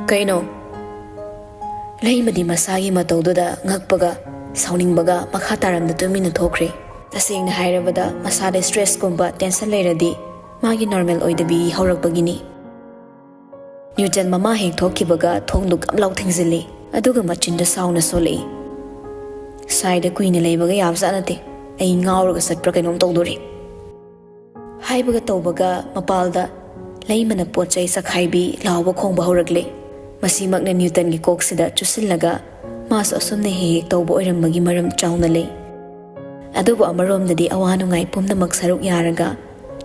"ꯀꯩꯅꯣ?" ꯂꯩꯃꯗꯤ ꯃꯁꯥꯒꯤ ꯃꯇꯧꯗꯨꯗ ꯉꯛꯄꯒ ꯁꯥꯎꯅꯤꯡꯕꯒ ꯃꯈꯥ ꯇꯥꯔꯝꯗ ꯇꯨꯃꯤꯟꯅ ꯊꯣꯛꯈ꯭ꯔꯦ꯫ ꯇꯁꯦꯡꯅ ꯍꯥꯏꯔꯕꯗ ꯃꯁꯥꯗ ꯁ꯭ꯇ꯭ꯔꯦꯁꯀꯨꯝꯕ ꯇꯦꯟꯁꯟ ꯂꯩꯔꯗꯤ ꯃꯥꯒꯤ ꯅꯣꯔꯃꯦꯜ ꯑꯣꯏꯗꯕꯤ ꯍꯧꯔꯛꯄꯒꯤꯅꯤ꯫ ꯅ꯭ꯌꯨꯇꯟ ꯃꯃꯥ ꯍꯦꯛ ꯊꯣꯛꯈꯤꯕꯒ ꯊꯣꯡꯗꯨ ꯒꯝ ꯂꯥꯎ ꯊꯤꯡꯖꯤꯜꯂꯤ꯫ ꯑꯗꯨꯒ ꯃꯆꯤꯟꯗ ꯁꯥꯎꯅ ꯁꯣꯜꯂꯛꯏ, "ꯁ꯭ꯋꯥꯏꯗ ꯀꯨꯏꯅ ꯂꯩꯕꯒ ꯌꯥꯕꯖꯥꯠ ꯅꯠꯇꯦ꯫ ꯑꯩ ꯉꯥꯎꯔꯒ ꯆꯠꯄ꯭ꯔꯥ ꯀꯩꯅꯣꯝ ꯇꯧꯗꯣꯔꯦ꯫" ꯍꯥꯏꯕꯒ ꯇꯧꯕꯒ ꯃꯄꯥꯜꯗ ꯂꯩꯃꯅ ꯄꯣꯠ ꯆꯩ ꯆꯈꯥꯏꯕꯤ ꯂꯥꯎꯕ ꯈꯣꯡꯕ ꯍꯧꯔꯛꯂꯦ꯫ ꯃꯁꯤꯃꯛꯅ ꯅ꯭ꯌꯨꯇꯟꯒꯤ ꯀꯣꯛꯁꯤꯗ ꯆꯨꯁꯤꯜꯂꯒ ꯃꯥꯁꯨ ꯑꯁꯨꯝꯅ ꯍꯦꯛ ꯍꯦꯛ ꯇꯧꯕ ꯑꯣꯏꯔꯝꯕꯒꯤ ꯃꯔꯝ ꯆꯥꯎꯅ ꯂꯩ꯫ ꯑꯗꯨꯕꯨ ꯑꯃꯔꯣꯝꯗꯗꯤ ꯑꯋꯥ ꯅꯨꯡꯉꯥꯏ ꯄꯨꯝꯅꯃꯛ ꯁꯔꯨꯛ ꯌꯥꯔꯒ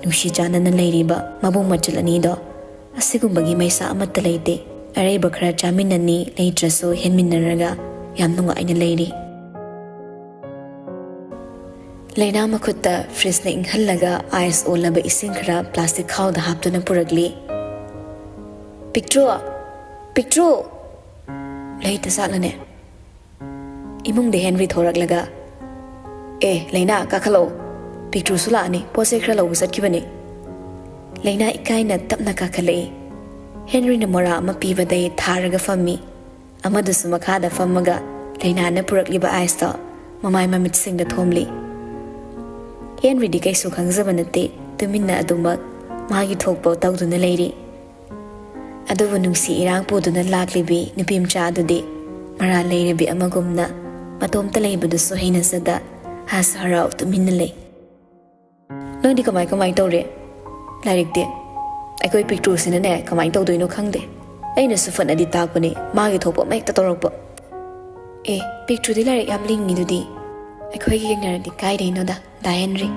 ꯅꯨꯡꯁꯤ ꯆꯥꯟꯅꯅ ꯂꯩꯔꯤꯕ ꯃꯕꯨꯡ ꯃꯆꯜ ꯑꯅꯤꯗꯣ ꯑꯁꯤꯒꯨꯝꯕꯒꯤ ꯃꯩꯁꯥ ꯑꯃꯠꯇ ꯂꯩꯇꯦ꯫ ꯑꯔꯩꯕ ꯈꯔ ꯆꯥꯃꯤꯟꯅꯅꯤ, ꯂꯩꯇ꯭ꯔꯁꯨ ꯍꯦꯟꯃꯤꯟꯅꯔꯒ ꯌꯥꯝ ꯅꯨꯡꯉꯥꯏꯅ ꯂꯩꯔꯤ꯫ ꯂꯩꯅꯥ ꯃꯈꯨꯠꯇ ꯐ꯭ꯔꯤꯖꯅ ꯏꯪꯍꯜꯂꯒ ꯑꯥꯏꯁ ꯑꯣꯜꯂꯕ ꯏꯁꯤꯡ ꯈꯔ ꯄ꯭ꯂꯥꯁꯇꯤꯛ ꯈꯥꯎꯗ ꯍꯥꯞꯇꯨꯅ ꯄꯨꯔꯛꯂꯤ꯫ "ꯄꯤꯛꯇ꯭ꯔꯨ! ꯄꯤꯛꯇ꯭ꯔꯨ!" ꯂꯩꯇ ꯆꯥꯠꯂꯅꯦ? ꯏꯃꯨꯡꯗ ꯍꯦꯟꯔꯤ ꯊꯣꯔꯛꯂꯒ, "ꯑꯦ, ꯂꯩꯅꯥ, ꯀꯥꯈꯠꯂꯛꯑꯣ꯫ ꯄꯤꯛꯇ꯭ꯔꯨꯁꯨ ꯂꯥꯛꯑꯅꯤ, ꯄꯣꯠ ꯆꯩ ꯈꯔ ꯂꯧꯕ ꯆꯠꯈꯤꯕꯅꯤ꯫" ꯂꯩꯅꯥ ꯏꯀꯥꯏꯅ ꯇꯞꯅ ꯀꯥꯈꯠꯂꯛꯏ꯫ ꯍꯦꯟꯔꯤꯅ ꯃꯣꯔꯥ ꯑꯃ ꯄꯤꯕꯗꯩ ꯊꯥꯔꯒ ꯐꯝꯃꯤ꯫ ꯑꯃꯗꯨꯁꯨ ꯃꯈꯥꯗ ꯐꯝꯃꯒ ꯂꯩꯅꯥꯅ ꯄꯨꯔꯛꯂꯤꯕ ꯑꯥꯏꯁꯇꯣ ꯃꯃꯥꯏ ꯃꯃꯤꯠꯁꯤꯡꯗ ꯊꯣꯝꯂꯤ꯫ ꯍꯦꯟꯔꯤꯗꯤ ꯀꯩꯁꯨ ꯈꯪꯖꯕ ꯅꯠꯇꯦ, ꯇꯨꯃꯤꯟꯅ ꯑꯗꯨꯃꯛ ꯃꯥꯒꯤ ꯊꯣꯛꯄ ꯇꯧꯗꯨꯅ ꯂꯩꯔꯤ꯫ ꯑꯗꯨꯕꯨ ꯅꯨꯡꯁꯤ ꯏꯔꯥꯡ ꯄꯨꯗꯨꯅ ꯂꯥꯛꯂꯤꯕꯤ ꯅꯨꯄꯤ ꯃꯆꯥ ꯑꯗꯨꯗꯤ ꯃꯔꯥꯜ ꯂꯩꯔꯕꯤ ꯑꯃꯒꯨꯝꯅ ꯃꯇꯣꯝꯇ ꯂꯩꯕꯗꯨꯁꯨ ꯍꯩꯅꯖꯗ ꯍꯥꯁ ꯍꯔꯥꯎ ꯇꯨꯃꯤꯟꯅ ꯂꯩ꯫ "ꯅꯪꯗꯤ ꯀꯃꯥꯏ ꯀꯃꯥꯏ ꯇꯧꯔꯤ? ꯂꯥꯏꯔꯤꯛꯇꯤ?" "ꯑꯩꯈꯣꯏ ꯄꯤꯛꯇ꯭ꯔꯨꯁꯤꯅꯅꯦ ꯀꯃꯥꯏ ꯇꯧꯗꯣꯏꯅꯣ ꯈꯪꯗꯦ꯫ ꯑꯩꯅꯁꯨ ꯐꯅꯗꯤ ꯇꯥꯛꯄꯅꯤ, ꯃꯥꯒꯤ ꯊꯣꯛꯄ ꯑꯃ ꯍꯦꯛꯇ ꯇꯧꯔꯛꯄ꯫" "ꯑꯦ, ꯄꯤꯛꯇ꯭ꯔꯨꯗꯤ ꯂꯥꯏꯔꯤꯛ ꯌꯥꯝ ꯂꯤꯡꯉꯤꯗꯨꯗꯤ꯫ ꯑꯩꯈꯣꯏꯒ ꯌꯦꯡꯅꯔꯗꯤ ꯀꯥꯏꯗꯩꯅꯣꯗ, ꯗꯥ ꯍꯦꯟꯔꯤ꯫"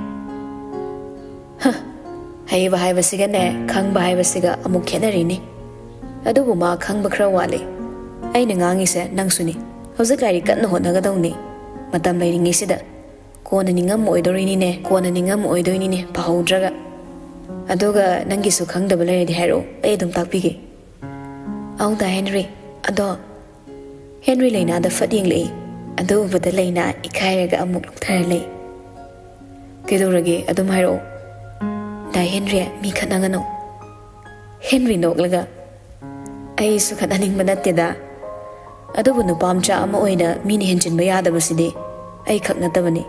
"ꯍ, ꯍꯩꯕ ꯍꯥꯏꯕꯁꯤꯒꯅꯦ ꯈꯪꯕ ꯍꯥꯏꯕꯁꯤꯒ ꯑꯃꯨꯛ ꯈꯦꯠꯅꯔꯤꯅꯤ꯫ ꯑꯗꯨꯕꯨ ꯃꯥ ꯈꯪꯕ ꯈꯔ ꯋꯥꯠꯂꯤ꯫ ꯑꯩꯅ ꯉꯥꯡꯉꯤꯁꯦ ꯅꯪꯁꯨꯅꯤ꯫ ꯍꯧꯖꯤꯛ ꯂꯥꯏꯔꯤꯛ ꯀꯟꯅ ꯍꯣꯠꯅꯒꯗꯧꯅꯤ꯫ ꯃꯇꯝ ꯂꯩꯔꯤꯉꯩꯁꯤꯗ꯫ ꯀꯣꯟꯅ ꯅꯤꯡꯉꯝꯃꯣꯏꯗꯣꯔꯤꯅꯤꯅꯦ, ꯀꯣꯟꯅ ꯅꯤꯡꯉꯝꯃꯣꯏꯗꯣꯏꯅꯤꯅꯦ ꯄꯥꯍꯧꯗ꯭ꯔꯒ꯫ ꯑꯗꯨꯒ ꯅꯪꯒꯤꯁꯨ ꯈꯪꯗꯕ ꯂꯩꯔꯗꯤ ꯍꯥꯏꯔꯛꯑꯣ, ꯑꯩ ꯑꯗꯨꯝ ꯇꯥꯛꯄꯤꯒꯦ꯫" "ꯑꯧ, ꯗꯥ ꯍꯦꯟꯔꯤ꯫ ꯑꯗꯣ꯫" ꯍꯦꯟꯔꯤ ꯂꯩꯅꯥꯗ ꯐꯠ ꯌꯦꯡꯂꯛꯏ꯫ ꯑꯗꯨ ꯎꯕꯗ ꯂꯩꯅꯥ ꯏꯀꯥꯏꯔꯒ ꯑꯃꯨꯛ ꯂꯨꯞꯊꯔ ꯂꯩ꯫ "ꯀꯩꯗꯧꯔꯒꯦ? ꯑꯗꯨꯝ ꯍꯥꯏꯔꯛꯑꯣ꯫" "ꯗꯥ ꯍꯦꯟꯔꯤ, ꯃꯤ ꯈꯠꯅꯒꯅꯨ꯫" ꯍꯦꯟꯔꯤ ꯅꯣꯛꯂꯒ, "ꯑꯩꯁꯨ ꯈꯠꯅꯅꯤꯡꯕ ꯅꯠꯇꯦꯗ꯫ ꯑꯗꯨꯕꯨ ꯅꯨꯄꯥ ꯃꯆꯥ ꯑꯃ ꯑꯣꯏꯅ ꯃꯤꯅ ꯍꯦꯟꯖꯤꯟꯕ ꯌꯥꯗꯕꯁꯤꯗꯤ ꯑꯩꯈꯛ ꯅꯠꯇꯕꯅꯤ꯫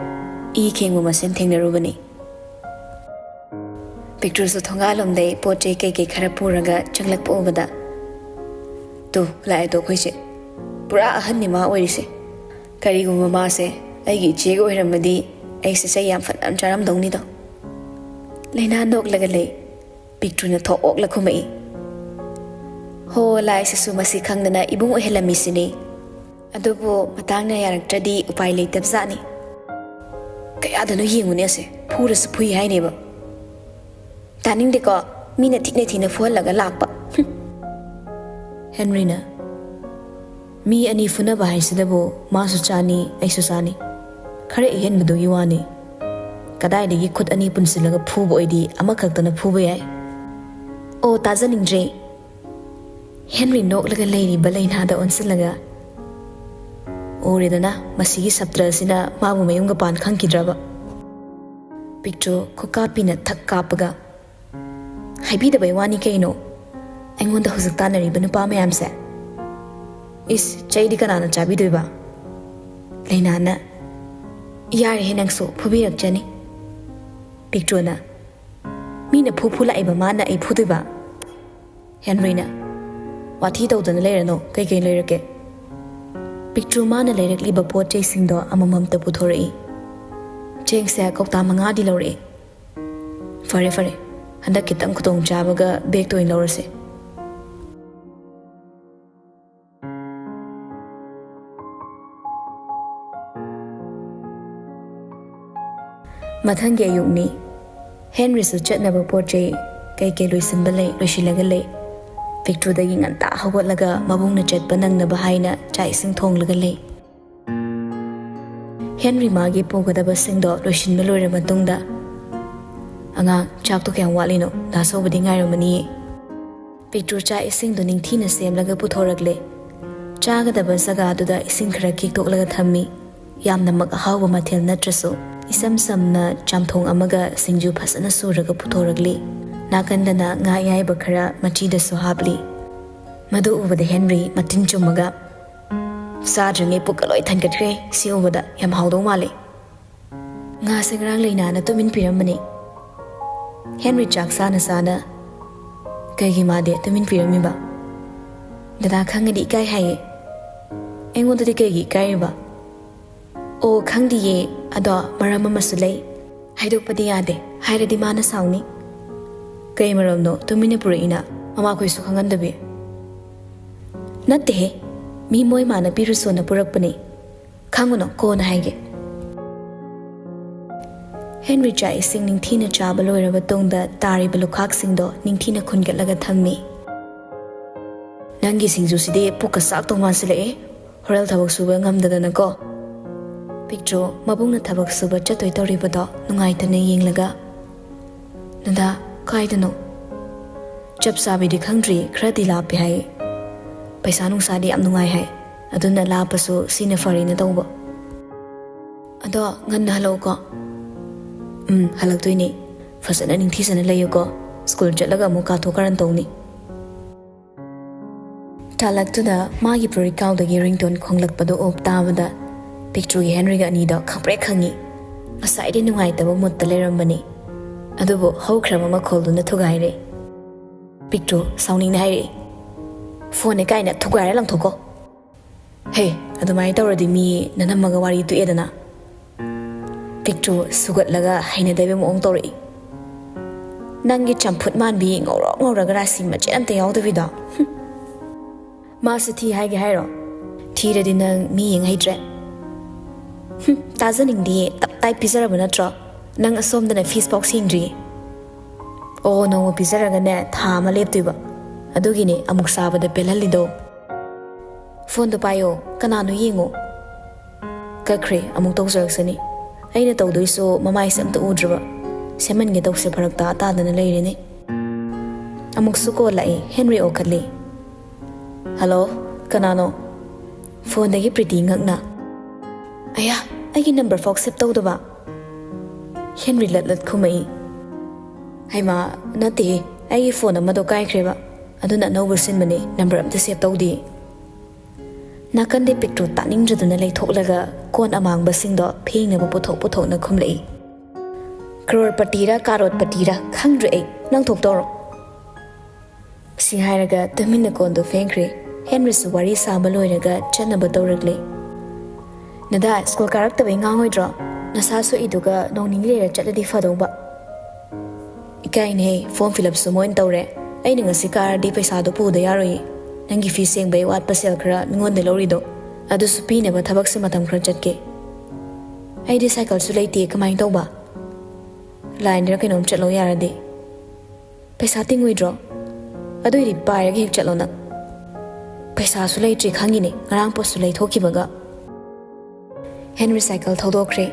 ꯏ ꯈꯦꯡꯕ ꯃꯁꯦꯟ ꯊꯦꯡꯅꯔꯨꯕꯅꯤ꯫" ꯄꯤꯛꯇ꯭ꯔꯨꯁꯨ ꯊꯣꯡꯒꯥꯜꯂꯣꯝꯗꯩ ꯄꯣꯠ ꯆꯩ ꯀꯩꯀꯩ ꯈꯔ ꯄꯨꯔꯒ ꯆꯪꯂꯛꯄ ꯎꯕꯗ, "ꯇꯨ, ꯂꯥꯛꯑꯦꯗꯣ ꯑꯩꯈꯣꯏꯁꯦ꯫ ꯄꯨꯔꯥ ꯑꯍꯟꯅꯤ ꯃꯥ ꯑꯣꯏꯔꯤꯁꯦ꯫ ꯀꯔꯤꯒꯨꯝꯕ ꯃꯥꯁꯦ ꯑꯩꯒꯤ ꯏꯆꯦꯒ ꯑꯣꯏꯔꯝꯃꯗꯤ ꯑꯩꯁꯦ ꯆꯩ ꯌꯥꯝ ꯐꯖꯅ ꯆꯥꯔꯝꯗꯧꯅꯤꯗꯣ꯫" ꯂꯩꯅꯥ ꯅꯣꯛꯂꯒ ꯂꯩ꯫ ꯄꯤꯛꯇ꯭ꯔꯨꯅ ꯊꯣꯛ ꯑꯣꯛꯂ ꯈꯨꯝꯃꯛꯏ꯫ "ꯍꯣ, ꯂꯥꯏꯁꯤꯁꯨ ꯃꯁꯤ ꯈꯪꯗꯅ ꯏꯕꯨꯡ ꯑꯣꯏꯍꯜꯂꯝꯃꯤꯁꯤꯅꯤ꯫" ꯑꯗꯨꯕꯨ ꯃꯇꯥꯡꯅ ꯌꯥꯔꯛꯇ꯭ꯔꯗꯤ ꯎꯄꯥꯏ ꯂꯩꯇꯕꯖꯥꯠꯅꯤ꯫ ꯀꯌꯥꯗꯅꯣ ꯌꯦꯡꯉꯨꯅꯦ ꯑꯁꯦ, ꯐꯨꯔꯁꯨ ꯐꯨꯏ ꯍꯥꯏꯅꯦꯕ꯫ ꯇꯥꯅꯤꯡꯗꯦꯀꯣ, ꯃꯤꯅ ꯊꯤꯅ ꯊꯤꯅ ꯐꯨꯍꯜꯂꯒ ꯂꯥꯛꯄ꯫ ꯍꯦꯟꯔꯤꯅ, "ꯃꯤ ꯑꯅꯤ ꯐꯨꯅꯕ ꯍꯥꯏꯁꯤꯗꯕꯨ ꯃꯥꯁꯨ ꯆꯥꯅꯤ, ꯑꯩꯁꯨ ꯆꯥꯅꯤ꯫ ꯈꯔ ꯏꯍꯦꯟꯕꯗꯨꯒꯤ ꯋꯥꯅꯤ꯫ ꯀꯗꯥꯏꯗꯒꯤ ꯈꯨꯠ ꯑꯅꯤ ꯄꯨꯟꯁꯤꯜꯂꯒ ꯐꯨꯕ ꯑꯣꯏꯗꯤ ꯑꯃꯈꯛꯇꯅ ꯐꯨꯕ ꯌꯥꯏ꯫" "ꯑꯣ, ꯇꯥꯖꯅꯤꯡꯗ꯭ꯔꯦ꯫" ꯍꯦꯟꯔꯤ ꯅꯣꯛꯂꯒ ꯂꯩꯔꯤꯕ ꯂꯩꯅꯥꯗ ꯑꯣꯟꯁꯤꯜꯂꯒ, "ꯎꯔꯦꯗꯅ, ꯃꯁꯤꯒꯤ ꯁꯞꯇ꯭ꯔ ꯑꯁꯤꯅ ꯃꯥꯕꯨ ꯃꯌꯨꯝꯒ ꯄꯥꯟ ꯈꯪꯈꯤꯗ꯭ꯔꯕ?" ꯄꯤꯛꯇ꯭ꯔꯨ ꯈꯨꯀꯥꯞꯄꯤꯅ ꯊꯛ ꯀꯥꯞꯄꯒ, "ꯍꯥꯏꯕꯤꯗꯕꯩ ꯋꯥꯅꯤ ꯀꯩꯅꯣ, ꯑꯩꯉꯣꯟꯗ ꯍꯧꯖꯤꯛ ꯇꯥꯟꯅꯔꯤꯕ ꯅꯨꯄꯥ ꯃꯌꯥꯝꯁꯦ꯫ ꯏꯁ, ꯆꯩꯗꯤ ꯀꯅꯥꯅ ꯆꯥꯕꯤꯗꯣꯏꯕ?" ꯂꯩꯅꯥꯅ, "ꯌꯥꯔꯦꯍꯦ ꯅꯪꯁꯨ, ꯐꯨꯕꯤꯔꯛꯆꯅꯤ꯫" ꯄꯤꯛꯇ꯭ꯔꯨꯅ, "ꯃꯤꯅ ꯐꯨ ꯐꯨ ꯂꯥꯛꯏꯕ ꯃꯥꯅ ꯑꯩ ꯐꯨꯗꯣꯏꯕ?" ꯍꯦꯟꯔꯤꯅ, "ꯋꯥꯊꯤ ꯇꯧꯗꯅ ꯂꯩꯔꯅꯨ, ꯀꯩꯀꯩ ꯂꯩꯔꯛꯀꯦ?" ꯄꯤꯛꯇ꯭ꯔꯨ ꯃꯥꯅ ꯂꯩꯔꯛꯂꯤꯕ ꯄꯣꯠ ꯆꯩꯁꯤꯡꯗꯣ ꯑꯃꯃꯝꯇ ꯄꯨꯊꯣꯔꯛꯏ꯫ "ꯆꯦꯡꯁꯦ ꯀꯧꯇꯥ ꯃꯉꯥꯗꯤ ꯂꯧꯔꯛꯑꯦ꯫" "ꯐꯔꯦ, ꯐꯔꯦ, ꯍꯟꯗꯛ ꯈꯤꯇꯪ ꯈꯨꯗꯣꯡ ꯆꯥꯕꯒ ꯕꯦꯒꯇ ꯑꯣꯏꯅ ꯂꯧꯔꯁꯦ꯫" ꯃꯊꯪꯒꯤ ꯑꯌꯨꯛꯅꯤ꯫ ꯍꯦꯟꯔꯤꯁꯨ ꯆꯠꯅꯕ ꯄꯣꯠ ꯆꯩ ꯀꯩꯀꯩ ꯂꯣꯏꯁꯤꯟꯕ ꯂꯩ, ꯂꯣꯏꯁꯤꯜꯂꯒ ꯂꯩ꯫ ꯄꯤꯛꯇ꯭ꯔꯨꯗꯒꯤ ꯉꯟꯇꯥ ꯍꯧꯒꯠꯂꯒ ꯃꯕꯨꯡꯅ ꯆꯠꯄ ꯅꯪꯅꯕ ꯍꯥꯏꯅ ꯆꯥꯛ ꯏꯁꯤꯡ ꯊꯣꯡꯂꯒ ꯂꯩ꯫ ꯍꯦꯟꯔꯤ ꯃꯥꯒꯤ ꯄꯨꯒꯗꯕꯁꯤꯡꯗꯣ ꯂꯣꯏꯁꯤꯟꯕ ꯂꯣꯏꯔ ꯃꯇꯨꯡꯗ, "ꯑꯉꯥꯡ, ꯆꯥꯛꯇꯣ ꯀꯌꯥꯝ ꯋꯥꯠꯂꯤꯅꯣ? ꯗꯥ ꯁꯧꯕꯗꯤ ꯉꯥꯏꯔꯝꯃꯅꯤꯌꯦ꯫" ꯄꯤꯛꯇ꯭ꯔꯨ ꯆꯥꯛ ꯏꯁꯤꯡꯗꯣ ꯅꯤꯡꯊꯤꯅ ꯁꯦꯝꯂꯒ ꯄꯨꯊꯣꯔꯛꯂꯦ꯫ ꯆꯥꯒꯗꯕ ꯖꯒꯥꯗꯨꯗ ꯏꯁꯤꯡ ꯈꯔ ꯈꯤꯛꯇꯣꯛꯂꯒ ꯊꯝꯃꯤ꯫ ꯌꯥꯝꯅꯃꯛ ꯑꯍꯥꯎꯕ ꯃꯊꯦꯜ ꯅꯠꯇ꯭ꯔꯁꯨ, ꯏꯆꯝ ꯆꯝꯅ ꯆꯝꯊꯣꯡ ꯑꯃꯒ ꯁꯤꯡꯖꯨ ꯐꯖꯅ ꯁꯨꯔꯒ ꯄꯨꯊꯣꯔꯛꯂꯤ꯫ ꯅꯥꯀꯟꯗꯅ ꯉꯥ ꯑꯌꯥꯏꯕ ꯈꯔ ꯃꯆꯤꯗꯁꯨ ꯍꯥꯞꯂꯤ꯫ ꯃꯗꯨ ꯎꯕꯗ ꯍꯦꯟꯔꯤ ꯃꯇꯤꯟ ꯆꯨꯝꯃꯒ, "ꯆꯥꯗ꯭ꯔꯤꯉꯩ ꯄꯨꯛꯀ ꯂꯣꯏ ꯊꯟꯒꯠꯈ꯭ꯔꯦ, ꯁꯤ ꯎꯕꯗ ꯌꯥꯝ ꯍꯥꯎꯗꯧ ꯃꯥꯜꯂꯦ꯫" ꯉꯥꯁꯦ ꯉꯔꯥꯡ ꯂꯩꯅꯥꯅ ꯇꯨꯃꯤꯟ ꯄꯤꯔꯝꯕꯅꯦ꯫ ꯍꯦꯟꯔꯤ ꯆꯥꯛ ꯆꯥꯅ ꯆꯥꯅ, "ꯀꯩꯒꯤ ꯃꯥꯗꯤ ꯇꯨꯃꯤꯟ ꯄꯤꯔꯝꯃꯤꯕ? ꯗꯗꯥ ꯈꯪꯉꯗꯤ ꯏꯀꯥꯏ ꯍꯥꯏꯌꯦ꯫ ꯑꯩꯉꯣꯟꯗꯗꯤ ꯀꯩꯒꯤ ꯏꯀꯥꯏꯔꯤꯕ?" "ꯑꯣ, ꯈꯪꯗꯤꯌꯦ, ꯑꯗꯣ ꯃꯔꯝ ꯑꯃꯁꯨ ꯂꯩ꯫ ꯍꯥꯏꯗꯣꯛꯄꯗꯤ ꯌꯥꯗꯦ, ꯍꯥꯏꯔꯗꯤ ꯃꯥꯅ ꯁꯥꯎꯅꯤ꯫" "ꯀꯩ ꯃꯔꯝꯅꯣ ꯇꯨꯃꯤꯟꯅ ꯄꯨꯔꯛꯏꯅ, ꯃꯃꯥꯈꯣꯏꯁꯨ ꯈꯪꯍꯟꯗꯕꯤ?" "ꯅꯠꯇꯦꯍꯦ, ꯃꯤ ꯃꯣꯏ ꯃꯥꯅ ꯄꯤꯔꯨꯁꯣꯅ ꯄꯨꯔꯛꯄꯅꯤ꯫ ꯈꯪꯉꯨꯅꯨ, ꯀꯣꯟꯅ ꯍꯥꯏꯒꯦ꯫ ꯍꯦꯟꯔꯤ ꯆꯥꯛ ꯏꯁꯤꯡ ꯅꯤꯡꯊꯤꯅ ꯆꯥꯕ ꯂꯣꯏꯔꯕ ꯇꯨꯡꯗ ꯇꯥꯔꯤꯕ ꯂꯨꯈꯥꯛꯁꯤꯡꯗꯣ ꯅꯤꯡꯊꯤꯅ ꯈꯨꯟꯒꯠꯂꯒ ꯊꯝꯃꯤ꯫ "ꯅꯪꯒꯤ ꯁꯤꯡꯖꯨꯁꯤꯗꯤ ꯄꯨꯛꯀ ꯆꯥꯛꯇꯧ ꯃꯥꯟꯁꯤꯜꯂꯛꯑꯦ꯫ ꯍꯣꯔꯦꯜ ꯊꯕꯛ ꯁꯨꯕ ꯉꯝꯗꯗꯅꯀꯣ꯫" ꯄꯤꯛꯇ꯭ꯔꯨ ꯃꯕꯨꯡꯅ ꯊꯕꯛ ꯁꯨꯕ ꯆꯠꯇꯣꯏ ꯇꯧꯔꯤꯕꯗꯣ ꯅꯨꯡꯉꯥꯏꯇꯅ ꯌꯦꯡꯂꯒ, "ꯅꯗꯥ, ꯀꯥꯏꯗꯅꯣ?" "ꯆꯞ ꯆꯥꯕꯤꯗꯤ ꯈꯪꯗ꯭ꯔꯤ, ꯈꯔꯗꯤ ꯂꯥꯞꯄꯦ ꯍꯥꯏ꯫ ꯄꯩꯁꯥ ꯅꯨꯡꯁꯥꯗꯤ ꯌꯥꯝ ꯅꯨꯡꯉꯥꯏ ꯍꯥꯏ꯫ ꯑꯗꯨꯅ ꯂꯥꯞꯄꯁꯨ ꯁꯤꯅ ꯐꯔꯦꯅ ꯇꯧꯕ꯫ ꯑꯗꯣ ꯉꯟꯅ ꯍꯜꯂꯛꯎꯀꯣ꯫" "ꯎꯝ, ꯍꯜꯂꯛꯇꯣꯏꯅꯦ꯫ ꯐꯖꯅ ꯅꯤꯡꯊꯤꯖꯅ ꯂꯩꯌꯨꯀꯣ꯫ ꯁ꯭ꯀꯨꯜ ꯆꯠꯂꯒ ꯑꯃꯨꯛ ꯀꯥꯊꯣꯛ ꯀꯥꯔꯟ ꯇꯧꯅꯤ꯫" ꯇꯥꯂꯛꯇꯨꯗ ꯃꯥꯒꯤ ꯐꯨꯔꯤꯠꯀꯥꯎꯗꯒꯤ ꯔꯤꯡꯇꯣꯟ ꯈꯣꯡꯂꯛꯄꯗꯨ ꯎꯞ ꯇꯥꯕꯗ ꯄꯤꯛꯇ꯭ꯔꯨꯒꯤ ꯍꯦꯟꯔꯤꯒ ꯑꯅꯤꯗꯣ ꯈꯪꯄ꯭ꯔꯦꯛ ꯈꯪꯉꯤ꯫ ꯉꯁꯥꯏꯗꯤ ꯅꯨꯡꯉꯥꯏꯇꯕ ꯃꯨꯠꯇ ꯂꯩꯔꯝꯕꯅꯤ꯫ ꯑꯗꯨꯕꯨ ꯍꯧꯈ꯭ꯔꯕ ꯃꯈꯣꯜꯗꯨꯅ ꯊꯨꯒꯥꯏꯔꯦ꯫ ꯄꯤꯛꯇ꯭ꯔꯨ ꯁꯥꯎꯅꯤꯡꯅ ꯍꯥꯏꯔꯛꯏ, "ꯐꯣꯟꯅꯦ ꯀꯥꯏꯅ ꯊꯨꯒꯥꯏꯔ ꯂꯪꯊꯣꯛꯀꯣ꯫" "ꯍꯦ, ꯑꯗꯨꯃꯥꯏꯅ ꯇꯧꯔꯗꯤ ꯃꯤ ꯅꯅꯝꯃꯒ ꯋꯥꯔꯤ ꯇꯣꯛꯑꯦꯗꯅ꯫" ꯄꯤꯛꯇ꯭ꯔꯨ ꯁꯨꯒꯠꯂꯒ ꯍꯩꯅꯗꯕ ꯃꯑꯣꯡ ꯇꯧꯔꯛꯏ꯫ "ꯅꯪꯒꯤ ꯆꯝꯐꯨꯠ ꯃꯥꯟꯕꯤ ꯉꯧꯔꯣꯛ ꯉꯧꯔꯒ ꯔꯥꯁꯤ ꯃꯆꯦꯠ ꯑꯝꯇ ꯌꯥꯎꯗꯕꯤꯗꯣ꯫ ꯍꯨꯝ꯫ ꯃꯥꯁꯨ ꯊꯤ ꯍꯥꯏꯒꯦ ꯍꯥꯏꯔꯣ? ꯊꯤꯔꯗꯤ ꯅꯪ ꯃꯤ ꯌꯦꯡ ꯍꯩꯇ꯭ꯔꯦ꯫" "ꯍꯨꯝ, ꯇꯥꯖꯅꯤꯡꯗꯤꯌꯦ, ꯇꯞ ꯇꯥꯏ ꯄꯤꯖꯔꯕ ꯅꯠꯇ꯭ꯔꯣ? ꯅꯪ ꯑꯁꯣꯝꯗꯅ ꯐꯤꯁ ꯐꯥꯎ ꯁꯦꯡꯗ꯭ꯔꯤ꯫" "ꯑꯣ, ꯅꯣꯡꯃ ꯄꯤꯖꯔꯒꯅꯦ ꯊꯥ ꯑꯃ ꯂꯦꯞꯇꯣꯏꯕ꯫ ꯑꯗꯨꯒꯤꯅꯦ ꯑꯃꯨꯛ ꯆꯥꯕꯗ ꯄꯦꯜꯍꯜꯂꯤꯗꯣ꯫" "ꯐꯣꯟꯗꯣ ꯄꯥꯏꯌꯣ, ꯀꯅꯥꯅꯣ ꯌꯦꯡꯉꯣ꯫" ꯀꯛꯈ꯭ꯔꯦ, ꯑꯃꯨꯛ ꯇꯧꯖꯔꯛꯁꯅꯤ꯫ ꯑꯩꯅ ꯇꯧꯗꯣꯏꯁꯨ ꯃꯃꯥꯏꯁꯦ ꯑꯝꯇ ꯎꯗ꯭ꯔꯕ꯫ ꯁꯦꯝꯍꯟꯒꯦ ꯇꯧꯁꯦ ꯐꯔꯛ ꯇꯥ ꯇꯥꯗꯅ ꯂꯩꯔꯦꯅꯦ꯫ ꯑꯃꯨꯛꯁꯨ ꯀꯣꯜ ꯂꯥꯛꯑꯦ, ꯍꯦꯟꯔꯤ ꯑꯣꯈꯠꯂꯦ꯫ "ꯍꯜꯂꯣ, ꯀꯅꯥꯅꯣ?" ꯐꯣꯟꯗꯒꯤ ꯄ꯭ꯔꯤꯇꯤ ꯉꯛꯅ꯫ "ꯑꯌꯥ, ꯑꯩꯒꯤ ꯅꯝꯕꯔ ꯐꯥꯎ ꯁꯦꯞ ꯇꯧꯗꯕ?" ꯍꯦꯟꯔꯤ ꯂꯠ ꯂꯠ ꯈꯨꯝꯃꯛꯏ꯫ "ꯍꯩꯃꯥ, ꯅꯠꯇꯦꯍꯦ, ꯑꯩꯒꯤ ꯐꯣꯟ ꯑꯃꯗꯣ ꯀꯥꯏꯈ꯭ꯔꯦꯕ, ꯑꯗꯨꯅ ꯑꯅꯧꯕ ꯁꯤꯟꯕꯅꯦ, ꯅꯝꯕꯔ ꯑꯝꯇ ꯁꯦꯞ ꯇꯧꯗꯦ꯫" ꯅꯥꯀꯟꯗꯩ ꯄꯤꯛꯇ꯭ꯔꯨ ꯇꯥꯅꯤꯡꯗ꯭ꯔꯗꯨꯅ ꯂꯩꯊꯣꯛꯂꯒ ꯀꯣꯟ ꯑꯃꯥꯡꯕꯁꯤꯡꯗꯣ ꯐꯦꯡꯅꯕ ꯄꯨꯊꯣꯛ ꯄꯨꯊꯣꯛꯅ ꯈꯨꯝꯂꯛꯏ꯫ "ꯀ꯭ꯔꯣꯔꯄꯇꯤꯔ ꯀꯥꯔꯣꯠꯄꯇꯤꯔ ꯈꯪꯗ꯭ꯔꯦ ꯑꯩ, ꯅꯪ ꯊꯣꯛ ꯇꯧꯔꯣ꯫" ꯁꯤ ꯍꯥꯏꯔꯒ ꯇꯨꯃꯤꯟꯅ ꯀꯣꯟꯗꯣ ꯐꯦꯡꯈ꯭ꯔꯦ꯫ ꯍꯦꯟꯔꯤꯁꯨ ꯋꯥꯔꯤ ꯁꯥꯕ ꯂꯣꯏꯔꯒ ꯆꯠꯅꯕ ꯇꯧꯔꯛꯂꯦ꯫ "ꯅꯗꯥ, ꯁ꯭ꯀꯨꯜ ꯀꯥꯔꯛꯇꯕꯩ ꯉꯥꯡꯉꯣꯏꯗ꯭ꯔꯣ? ꯅꯁꯥ ꯁꯣꯛꯏꯗꯨꯒ ꯅꯣꯡ ꯅꯤꯅꯤ ꯂꯩꯔ ꯆꯠꯂꯗꯤ ꯐꯗꯧꯕ꯫" "ꯏꯀꯥꯏꯅꯦꯍꯦ, ꯐꯣꯔꯝ ꯐꯤꯜ ꯑꯞꯁꯨ ꯃꯣꯏꯅ ꯇꯧꯔꯦ꯫ ꯑꯩꯅ ꯉꯁꯤ ꯀꯥꯔꯗꯤ ꯄꯩꯁꯥꯗꯣ ꯄꯨꯗ ꯌꯥꯔꯣꯏꯌꯦ꯫ ꯅꯪꯒꯤ ꯐꯤ ꯁꯦꯡꯕꯩ ꯋꯥꯠꯄ ꯁꯦꯜ ꯈꯔ ꯃꯤꯉꯣꯟꯗ ꯂꯧꯔꯤꯗꯣ, ꯑꯗꯨꯁꯨ ꯄꯤꯅꯕ ꯊꯕꯛꯁꯦ ꯃꯇꯝ ꯈꯔ ꯆꯠꯀꯦ꯫ ꯑꯩꯗꯤ ꯁꯥꯏꯀꯜꯁꯨ ꯂꯩꯇꯦ, ꯀꯃꯥꯏꯅ ꯇꯧꯕ? ꯂꯥꯏꯟꯗꯔ ꯀꯩꯅꯣꯝ ꯆꯠꯂꯣ ꯌꯥꯔꯗꯤ꯫ ꯄꯩꯁꯥ ꯇꯤꯡꯉꯣꯏꯗ꯭ꯔꯣ? ꯑꯗꯨꯏꯗꯤ ꯄꯥꯏꯔꯒ ꯍꯦꯛ ꯆꯠꯂꯣ ꯅꯪ꯫ ꯄꯩꯁꯥꯁꯨ ꯂꯩꯇ꯭ꯔꯤ ꯈꯪꯉꯤꯅꯦ, ꯉꯔꯥꯡ ꯄꯣꯠꯁꯨ ꯂꯩꯊꯣꯛꯈꯤꯕꯒ꯫ Henry cycle ꯊꯧꯗꯣꯛꯈ꯭ꯔꯦ꯫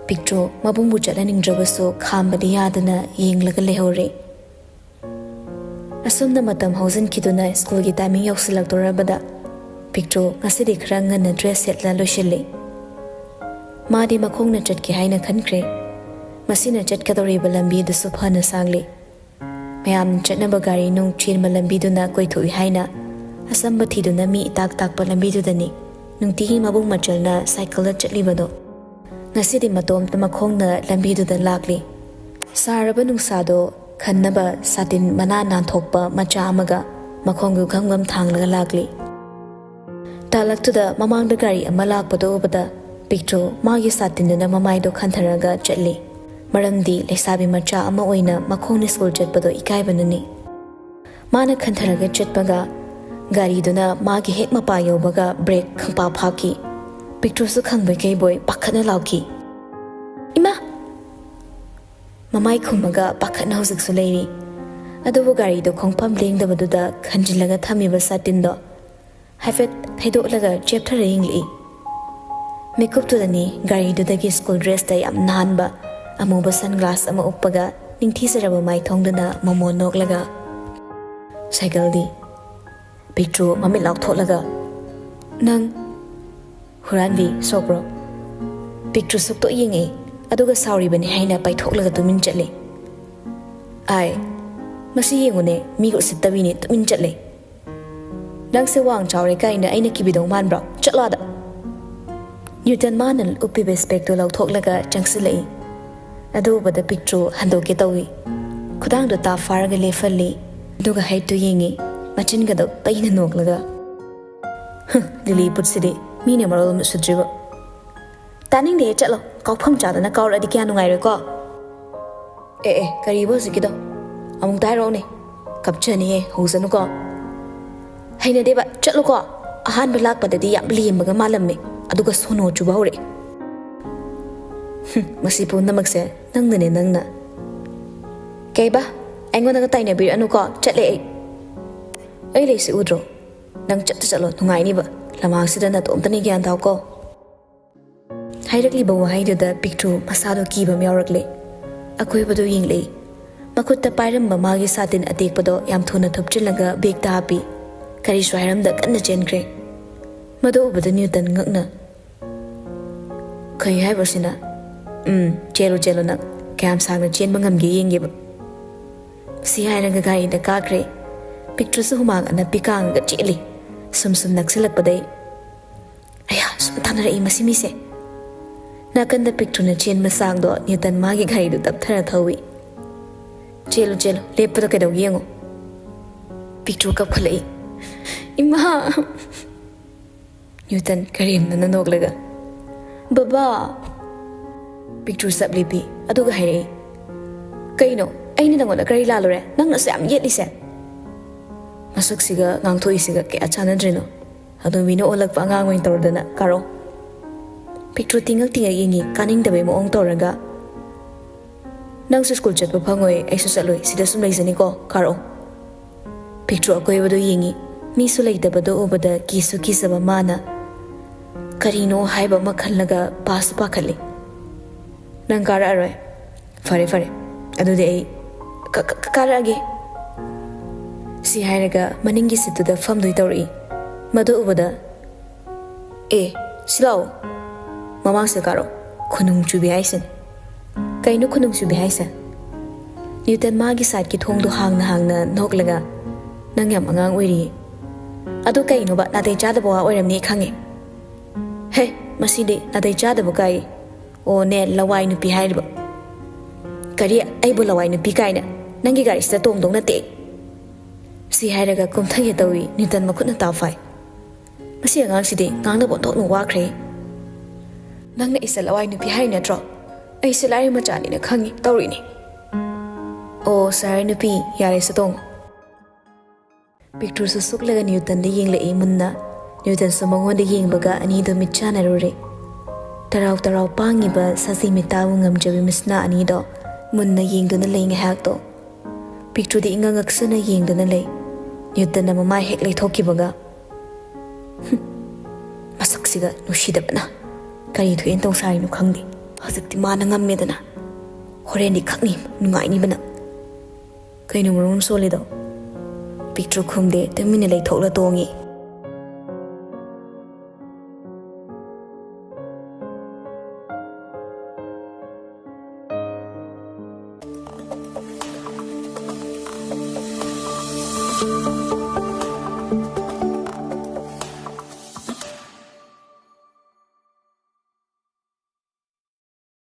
ꯄꯤꯛꯇ꯭ꯔꯨ ꯃꯕꯨꯡꯕꯨ ꯆꯠꯍꯟꯅꯤꯡꯗ꯭ꯔꯕꯁꯨ ꯈꯥꯝꯕꯗꯤ ꯌꯥꯗꯅ ꯌꯦꯡꯂꯒ ꯂꯩꯍꯧꯔꯦ꯫ ꯑꯁꯨꯝꯅ ꯃꯇꯝ ꯍꯧꯖꯤꯟꯈꯤꯗꯨꯅ ꯁ꯭ꯀꯨꯜꯒꯤ ꯇꯥꯏꯃꯤꯡ ꯌꯧꯁꯤꯜꯂꯛꯇꯣꯔꯕꯗ ꯄꯤꯛꯇ꯭ꯔꯨ ꯉꯁꯤꯗꯤ ꯈꯔ ꯉꯟꯅ ꯗ꯭ꯔꯦꯁ ꯁꯦꯠꯂ ꯂꯣꯏꯁꯤꯜꯂꯤ꯫ ꯃꯥꯗꯤ ꯃꯈꯣꯡꯅ ꯆꯠꯀꯦ ꯍꯥꯏꯅ ꯈꯟꯈ꯭ꯔꯦ꯫ ꯃꯁꯤꯅ ꯆꯠꯀꯗꯧꯔꯤꯕ ꯂꯝꯕꯤꯗꯨꯁꯨ ꯐꯅ ꯁꯥꯡꯂꯤ꯫ ꯃꯌꯥꯝ ꯆꯠꯅꯕ ꯒꯥꯔꯤ ꯅꯨꯡ ꯆꯦꯟꯕ ꯂꯝꯕꯤꯗꯨꯅ ꯀꯣꯏꯊꯣꯛꯏ ꯍꯥꯏꯅ ꯑꯁꯝꯕ ꯊꯤꯗꯨꯅ ꯃꯤ ꯏꯇꯥꯛ ꯇꯥꯛꯄ ꯂꯝꯕꯤꯗꯨꯗꯅꯤ ꯅꯨꯡꯇꯤꯒꯤ ꯃꯕꯨꯡ ꯃꯆꯜꯅ ꯁꯥꯏꯀꯜꯗ ꯆꯠꯂꯤꯕꯗꯣ꯫ ꯉꯁꯤꯗꯤ ꯃꯇꯣꯝꯇ ꯃꯈꯣꯡꯅ ꯂꯝꯕꯤꯗꯨꯗ ꯂꯥꯛꯂꯤ꯫ ꯁꯥꯔꯕ ꯅꯨꯡꯁꯥꯗꯣ ꯈꯟꯅꯕ ꯁꯥꯇꯤꯟ ꯃꯅꯥ ꯅꯥꯟꯊꯣꯛꯄ ꯃꯆꯥ ꯑꯃꯒ ꯃꯈꯣꯡꯗꯨ ꯒꯝ ꯒꯝ ꯊꯥꯡꯂꯒ ꯂꯥꯛꯂꯤ꯫ ꯇꯥꯂꯛꯇꯨꯗ ꯃꯃꯥꯡꯗ ꯒꯥꯔꯤ ꯑꯃ ꯂꯥꯛꯄꯗꯨ ꯎꯕꯗ ꯄꯤꯛꯇ꯭ꯔꯨ ꯃꯥꯒꯤ ꯁꯥꯇꯤꯟꯗꯨꯅ ꯃꯃꯥꯏꯗꯣ ꯈꯟꯊꯔꯒ ꯆꯠꯂꯤ꯫ ꯃꯔꯝꯗꯤ ꯂꯩꯁꯥꯕꯤ ꯃꯆꯥ ꯑꯃ ꯑꯣꯏꯅ ꯃꯈꯣꯡꯅ ꯁ꯭ꯀꯨꯜ ꯆꯠꯄꯗꯣ ꯏꯀꯥꯏꯕꯅꯅꯤ꯫ ꯃꯥꯅ ꯈꯟꯊꯔꯒ ꯆꯠꯄꯒ ꯒꯥꯔꯤꯗꯨꯅ ꯃꯥꯒꯤ ꯍꯦꯛ ꯃꯄꯥ ꯌꯧꯕꯒ ꯕ꯭ꯔꯦꯛ ꯈꯪꯄꯥ ꯐꯥꯈꯤ꯫ ꯄꯤꯛꯇ꯭ꯔꯨꯁꯨ ꯈꯪꯕꯣꯏ ꯀꯩꯕꯣꯏ ꯄꯥꯈꯠꯅ ꯂꯥꯎꯈꯤ, "ꯏꯃꯥ!" ꯃꯃꯥꯏ ꯈꯨꯝꯃꯒ ꯄꯥꯈꯠꯅ ꯍꯧꯖꯤꯛꯁꯨ ꯂꯩꯔꯤ꯫ ꯑꯗꯨꯕꯨ ꯒꯥꯔꯤꯗꯣ ꯈꯣꯡꯐꯝ ꯂꯦꯡꯗꯕꯗꯨꯗ ꯈꯟꯖꯤꯜꯂꯒ ꯊꯝꯃꯤꯕ ꯁꯥꯇꯤꯟꯗꯣ ꯍꯥꯏꯐꯦꯠ ꯊꯩꯗꯣꯛꯂꯒ ꯆꯦꯞꯊꯔ ꯌꯦꯡꯂꯛꯏ꯫ ꯃꯤꯀꯨꯞꯇꯨꯗꯅꯤ ꯒꯥꯔꯤꯗꯨꯗꯒꯤ ꯁ꯭ꯀꯨꯜ ꯗ꯭ꯔꯦꯁꯇ ꯌꯥꯝ ꯅꯥꯟꯕ ꯑꯃꯨꯕ ꯁꯟ ꯒ꯭ꯂꯥꯁ ꯑꯃ ꯎꯞꯄꯒ ꯅꯤꯡꯊꯤꯖꯔꯕ ꯃꯥꯏꯊꯣꯡꯗꯨꯅ ꯃꯣꯃꯣꯟ ꯅꯣꯛꯂꯒ, "ꯁꯥꯏꯀꯜꯗꯤ?" ꯄꯤꯛꯇ꯭ꯔꯨ ꯃꯃꯤꯠ ꯂꯥꯎꯊꯣꯛꯂꯒ, "ꯅꯪ ꯍꯨꯔꯥꯟꯕꯤ ꯁꯣꯛꯄ꯭ꯔꯣ?" ꯄꯤꯛꯇ꯭ꯔꯨ ꯁꯨꯛꯇꯣꯛ ꯌꯦꯡꯉꯛꯏ, ꯑꯗꯨꯒ ꯁꯥꯎꯔꯤꯕꯅꯤ ꯍꯥꯏꯅ ꯄꯥꯏꯊꯣꯛꯂꯒ ꯇꯨꯃꯤꯟ ꯆꯠꯂꯤ꯫ "ꯑꯥꯏ, ꯃꯁꯤ ꯌꯦꯡꯉꯨꯅꯦ, ꯃꯤꯒ ꯎꯁꯤꯠꯇꯕꯤꯅꯤ, ꯇꯨꯃꯤꯟ ꯆꯠꯂꯦ꯫ ꯅꯪꯁꯦ ꯋꯥꯡ ꯆꯥꯎꯔꯦ ꯀꯥꯏꯅ ꯑꯩꯅ ꯀꯤꯕꯤꯗꯧ ꯃꯥꯟꯕ꯭ꯔꯣ? ꯆꯠꯂꯣ ꯑꯥꯗ!" ꯅ꯭ꯌꯨꯇꯟ ꯃꯥꯅ ꯎꯞꯄꯤꯕ ꯏꯁꯄꯦꯛꯇꯨ ꯂꯧꯊꯣꯛꯂꯒ ꯆꯪꯁꯤꯜꯂꯛꯏ꯫ ꯑꯗꯨ ꯎꯕꯗ ꯄꯤꯛꯇ꯭ꯔꯨ ꯍꯟꯗꯣꯛꯀꯦ ꯇꯧꯏ꯫ ꯈꯨꯗꯥꯡꯗꯣ ꯇꯥꯞ ꯐꯥꯔꯒ ꯂꯦꯞꯍꯜꯂꯤ꯫ ꯑꯗꯨꯒ ꯍꯥꯏꯠꯇꯨ ꯌꯦꯡꯉꯤ, ꯃꯆꯤꯟꯒꯗꯣ ꯄꯩꯅ ꯅꯣꯛꯂꯒ꯫ "ꯍꯨꯝ, ꯂꯤꯂꯤ ꯄꯨꯠꯁꯤꯗꯤ ꯃꯤꯅ ꯃꯔꯣꯜ ꯑꯃ ꯎꯁꯤꯠꯇ꯭ꯔꯤꯕ꯫ ꯇꯥꯅꯤꯡꯗꯦꯍꯦ, ꯆꯠꯂꯣ꯫ ꯀꯥꯎꯐꯝ ꯆꯥꯗꯅ ꯀꯥꯎꯔꯛꯑꯗꯤ ꯀꯌꯥ ꯅꯨꯡꯉꯥꯏꯔꯣꯏꯀꯣ?" "ꯑꯦ, ꯑꯦ, ꯀꯔꯤꯕ ꯍꯧꯖꯤꯛꯀꯤꯗꯣ? ꯑꯃꯨꯛꯇ ꯍꯥꯏꯔꯛꯑꯣꯅꯦ꯫ ꯀꯞꯆꯅꯤꯌꯦ, ꯍꯧꯖꯅꯨꯀꯣ꯫" "ꯍꯩꯅꯗꯦꯕ, ꯆꯠꯂꯨꯀꯣ꯫ ꯑꯍꯥꯟꯕ ꯂꯥꯛꯄꯗꯗꯤ ꯌꯥꯝ ꯂꯦꯝꯕꯒ ꯃꯥꯜꯂꯝꯃꯦ, ꯑꯗꯨꯒ ꯁꯣꯅꯣ ꯆꯨꯕ ꯍꯧꯔꯛꯑꯦ꯫" "ꯍꯨꯝ, ꯃꯁꯤ ꯄꯨꯝꯅꯃꯛꯁꯦ ꯅꯪꯅꯅꯦ, ꯅꯪꯅ꯫" "ꯀꯩꯕ? ꯑꯩꯉꯣꯟꯗꯒ ꯇꯥꯏꯅꯕꯤꯔꯛꯑꯅꯨꯀꯣ, ꯆꯠꯂꯦ ꯑꯩ꯫" "ꯑꯩ ꯂꯩꯁꯤ ꯎꯗ꯭ꯔꯣ? ꯅꯪ ꯆꯠꯇ ꯆꯠꯂꯣ, ꯅꯨꯡꯉꯥꯏꯅꯤꯕ꯫ ꯂꯝꯍꯥꯡꯁꯤꯗ ꯅꯇꯣꯝꯇꯅꯤ, ꯒ꯭ꯌꯥꯟ ꯇꯥꯎꯀꯣ꯫" ꯍꯥꯏꯔꯛꯂꯤꯕ ꯋꯥꯍꯩꯗꯨꯗ ꯄꯤꯛꯇ꯭ꯔꯨ ꯃꯁꯥꯗꯣ ꯀꯤꯕ ꯑꯃ ꯌꯥꯎꯔꯛꯂꯦ꯫ ꯑꯀꯣꯏꯕꯗꯣ ꯌꯦꯡꯂꯛꯏ꯫ ꯃꯈꯨꯠꯇ ꯄꯥꯏꯔꯝꯕ ꯃꯥꯒꯤ ꯁꯥꯇꯤꯟ ꯑꯇꯦꯛꯄꯗꯣ ꯌꯥꯝ ꯊꯨꯅ ꯊꯨꯞꯆꯤꯜꯂꯒ ꯕꯦꯒꯇ ꯍꯥꯞꯄꯤ꯫ ꯀꯔꯤꯁꯨ ꯍꯥꯏꯔꯝꯗ ꯀꯟꯅ ꯆꯦꯟꯈ꯭ꯔꯦ꯫ ꯃꯗꯨ ꯎꯕꯗ ꯅ꯭ꯌꯨꯇꯟ ꯉꯛꯅ, "ꯀꯩ ꯍꯥꯏꯕ ꯁꯤꯅ?" "ꯎꯝ, ꯆꯦꯜꯂꯨ, ꯆꯦꯜꯂꯨ ꯅꯪ꯫ ꯀꯌꯥꯝ ꯁꯥꯡꯅ ꯆꯦꯟꯕ ꯉꯝꯒꯦ ꯌꯦꯡꯒꯦꯕ꯫" ꯁꯤ ꯍꯥꯏꯔꯒ ꯒꯥꯔꯤꯗ ꯀꯥꯈ꯭ꯔꯦ꯫ ꯄꯤꯛꯇ꯭ꯔꯨꯁꯨ ꯍꯨꯃꯥꯡ ꯑꯅꯞꯄꯤ ꯀꯥꯡꯉꯒ ꯆꯦꯜꯂꯤ꯫ ꯁꯨꯝ ꯁꯨꯝ ꯅꯛꯁꯤꯜꯂꯛꯄꯗꯩ, "ꯑꯌꯥ, ꯁꯨꯝ ꯇꯥꯟꯅꯔꯛꯏ ꯃꯁꯤ ꯃꯤꯁꯦ꯫" ꯅꯥꯀꯟꯗ ꯄꯤꯛꯇ꯭ꯔꯨꯅ ꯆꯦꯟꯕ ꯆꯥꯡꯗꯣ ꯅ꯭ꯌꯨꯇꯟ ꯃꯥꯒꯤ ꯒꯥꯔꯤꯗꯨ ꯇꯞꯊꯔ ꯊꯧꯏ꯫ "ꯆꯦꯜꯂꯨ, ꯆꯦꯜꯂꯨ, ꯂꯦꯞꯄꯗ ꯀꯩꯗꯧꯒꯦ ꯌꯦꯡꯉꯨ꯫" ꯄꯤꯛꯇ꯭ꯔꯨ ꯀꯞꯈꯠꯂꯛꯏ꯫ "ꯏꯃꯥ!" ꯅ꯭ꯌꯨꯇꯟ ꯀꯔꯦꯝꯅꯅ ꯅꯣꯛꯂꯒ, "ꯕꯕꯥ!" ꯄꯤꯛꯇ꯭ꯔꯨ ꯆꯞ ꯂꯦꯞꯄꯤ, ꯑꯗꯨꯒ ꯍꯥꯏꯔꯛꯏ, "ꯀꯩꯅꯣ? ꯑꯩꯅ ꯅꯪꯉꯣꯟꯗ ꯀꯔꯤ ꯂꯥꯜꯂꯨꯔꯦ? ꯅꯪꯅ ꯑꯁꯨꯛ ꯌꯥꯝ ꯌꯦꯠꯂꯤꯁꯦ?" ꯃꯁꯛꯁꯤꯒ ꯉꯥꯡꯊꯣꯛꯏꯁꯤꯒ ꯀꯌꯥ ꯆꯥꯟꯅꯗ꯭ꯔꯤꯅꯣ꯫ ꯍꯅꯨꯕꯤꯅ ꯑꯣꯜꯂꯛꯄ ꯑꯉꯥꯡ ꯑꯣꯏꯅ ꯇꯧꯔꯗꯅ, "ꯀꯥꯔꯣ꯫" ꯄꯤꯛꯇ꯭ꯔꯨ ꯇꯤꯡꯉꯛ ꯇꯤꯡꯉꯛ ꯌꯦꯡꯉꯤ, ꯀꯥꯅꯤꯡꯗꯕꯩ ꯃꯑꯣꯡ ꯇꯧꯔꯒ, "ꯅꯪꯁꯨ ꯁ꯭ꯀꯨꯜ ꯆꯠꯄ ꯐꯪꯉꯣꯏ, ꯑꯩꯁꯨ ꯆꯠꯂꯣꯏ, ꯁꯤꯗ ꯁꯨꯝ ꯂꯩꯖꯅꯤꯀꯣ, ꯀꯥꯔꯛꯑꯣ꯫" ꯄꯤꯛꯇ꯭ꯔꯨ ꯑꯀꯣꯏꯕꯗꯣ ꯌꯦꯡꯉꯤ꯫ ꯃꯤꯁꯨ ꯂꯩꯇꯕꯗꯣ ꯎꯕꯗ ꯀꯤꯁꯨ ꯀꯤꯖꯕ ꯃꯥꯅ꯫ ꯀꯔꯤꯅꯣ ꯍꯥꯏꯕ ꯑꯃ ꯈꯜꯂꯒ ꯄꯥꯁꯨ ꯄꯥꯈꯠꯂꯤ꯫ "ꯅꯪ ꯀꯥꯔꯛꯑꯔꯣꯏ? ꯐꯔꯦ, ꯐꯔꯦ꯫ ꯑꯗꯨꯗꯤ ꯑꯩ ꯀ-, ꯀ-, ꯀꯥꯔꯛꯑꯒꯦ꯫" ꯁꯤ ꯍꯥꯏꯔꯒ ꯃꯅꯤꯡꯒꯤ ꯁꯤꯠꯇꯨꯗ ꯐꯝꯗꯣꯏ ꯇꯧꯔꯛꯏ꯫ ꯃꯗꯨ ꯎꯕꯗ, "ꯑꯦ, ꯁꯤ ꯂꯥꯛꯑꯣ꯫ ꯃꯃꯥꯡꯁꯤꯗ ꯀꯥꯔꯛꯑꯣ꯫ ꯈꯨꯅꯨꯡ ꯆꯨꯕꯤ ꯍꯥꯏꯁꯤꯅꯤ꯫" "ꯀꯩꯅꯣ ꯈꯨꯅꯨꯡ ꯆꯨꯕꯤ ꯍꯥꯏꯁꯦ?" ꯅ꯭ꯌꯨꯇꯟ ꯃꯥꯒꯤ ꯁꯥꯏꯠꯀꯤ ꯊꯣꯡꯗꯣ ꯍꯥꯡꯅ ꯍꯥꯡꯅ ꯅꯣꯛꯂꯒ, "ꯅꯪ ꯌꯥꯝ ꯑꯉꯥꯡ ꯑꯣꯏꯔꯤꯌꯦ꯫" "ꯑꯗꯨ ꯀꯩꯅꯣꯕ? ꯅꯥꯇꯩ ꯆꯥꯗꯕ ꯋꯥ ꯑꯣꯏꯔꯝꯅꯤ ꯈꯪꯉꯦ꯫" "ꯍꯦ, ꯃꯁꯤꯗꯤ ꯅꯥꯇꯩ ꯆꯥꯗꯕ ꯀꯥꯏ꯫ ꯑꯣꯅꯦ, ꯂꯋꯥꯏ ꯅꯨꯄꯤ ꯍꯥꯏꯔꯤꯕ꯫" "ꯀꯔꯤ? ꯑꯩꯕꯨ ꯂꯋꯥꯏ ꯅꯨꯄꯤ ꯀꯥꯏꯅ? ꯅꯪꯒꯤ ꯒꯥꯔꯤꯁꯤꯗ ꯇꯣꯡꯗꯧ ꯅꯠꯇꯦ ꯑꯩ꯫" ꯁꯤ ꯍꯥꯏꯔꯒ ꯀꯨꯝꯊꯒꯦ ꯇꯧꯏ, ꯅ꯭ꯌꯨꯇꯟ ꯃꯈꯨꯠꯅ ꯇꯥꯎ ꯐꯥꯏ꯫ "ꯃꯁꯤ ꯑꯉꯥꯡꯁꯤꯗꯤ ꯉꯥꯡꯅꯕ ꯑꯣꯟꯊꯣꯛꯅ ꯋꯥꯈ꯭ꯔꯦ꯫" "ꯅꯪꯅ ꯑꯩꯁꯦ ꯂꯋꯥꯏ ꯅꯨꯄꯤ ꯍꯥꯏꯔꯤ ꯅꯠꯇ꯭ꯔꯣ? ꯑꯩꯁꯦ ꯂꯥꯏꯔ ꯃꯆꯥꯅꯤꯅ ꯈꯪꯉꯤ ꯇꯧꯔꯤꯅꯤ꯫" "ꯑꯣ, ꯁꯥꯔ ꯅꯨꯄꯤ, ꯌꯥꯔꯦꯁꯦ ꯇꯣꯡꯉꯣ꯫" ꯄꯤꯛꯇ꯭ꯔꯨꯁꯨ ꯁꯨꯛꯂꯒ ꯅ꯭ꯌꯨꯇꯟꯗ ꯌꯦꯡꯂꯛꯏ꯫ ꯃꯨꯟꯅ ꯅ꯭ꯌꯨꯇꯟꯁꯨ ꯃꯉꯣꯟꯗ ꯌꯦꯡꯕꯒ ꯑꯅꯤꯗꯨ ꯃꯤꯠ ꯆꯥꯟꯅꯔꯨꯔꯦ꯫ ꯇꯔꯥꯎ ꯇꯔꯥꯎ ꯄꯥꯡꯉꯤꯕ ꯁꯖꯤ ꯃꯤꯠꯇꯥꯕꯨ ꯉꯝꯖꯕꯤ ꯃꯤꯁꯅꯥ ꯑꯅꯤꯗꯣ ꯃꯨꯟꯅ ꯌꯦꯡꯗꯨꯅ ꯂꯩ ꯉꯥꯏꯍꯥꯛꯇꯣ꯫ ꯄꯤꯛꯇ꯭ꯔꯨꯗꯤ ꯏꯉꯛ ꯉꯛꯁꯨꯅ ꯌꯦꯡꯗꯨꯅ ꯂꯩ꯫ ꯅ꯭ꯌꯨꯇꯟꯅ ꯃꯃꯥꯏ ꯍꯦꯛ ꯂꯩꯊꯣꯛꯈꯤꯕꯒ, "ꯍꯨꯝ, ꯃꯁꯛꯁꯤꯒ ꯅꯨꯡꯁꯤꯗꯕꯅ ꯀꯔꯤ ꯊꯣꯛꯑꯦꯅ ꯇꯧ ꯁꯥꯔꯤꯅꯣ ꯈꯪꯗꯦ꯫ ꯍꯧꯖꯤꯛꯇꯤ ꯃꯥꯅ ꯉꯝꯃꯦꯗꯅ꯫ ꯍꯣꯔꯦꯟꯗꯤ ꯈꯛꯅꯤ ꯅꯨꯡꯉꯥꯏꯅꯤꯕꯅ꯫ ꯀꯩꯅꯣ ꯃꯔꯣꯝ ꯁꯣꯜꯂꯤꯗꯣ?" ꯄꯤꯛꯇ꯭ꯔꯨ ꯈꯨꯝꯗꯦ, ꯇꯨꯃꯤꯟꯅ ꯂꯩꯊꯣꯛꯂ ꯇꯣꯡꯉꯤ꯫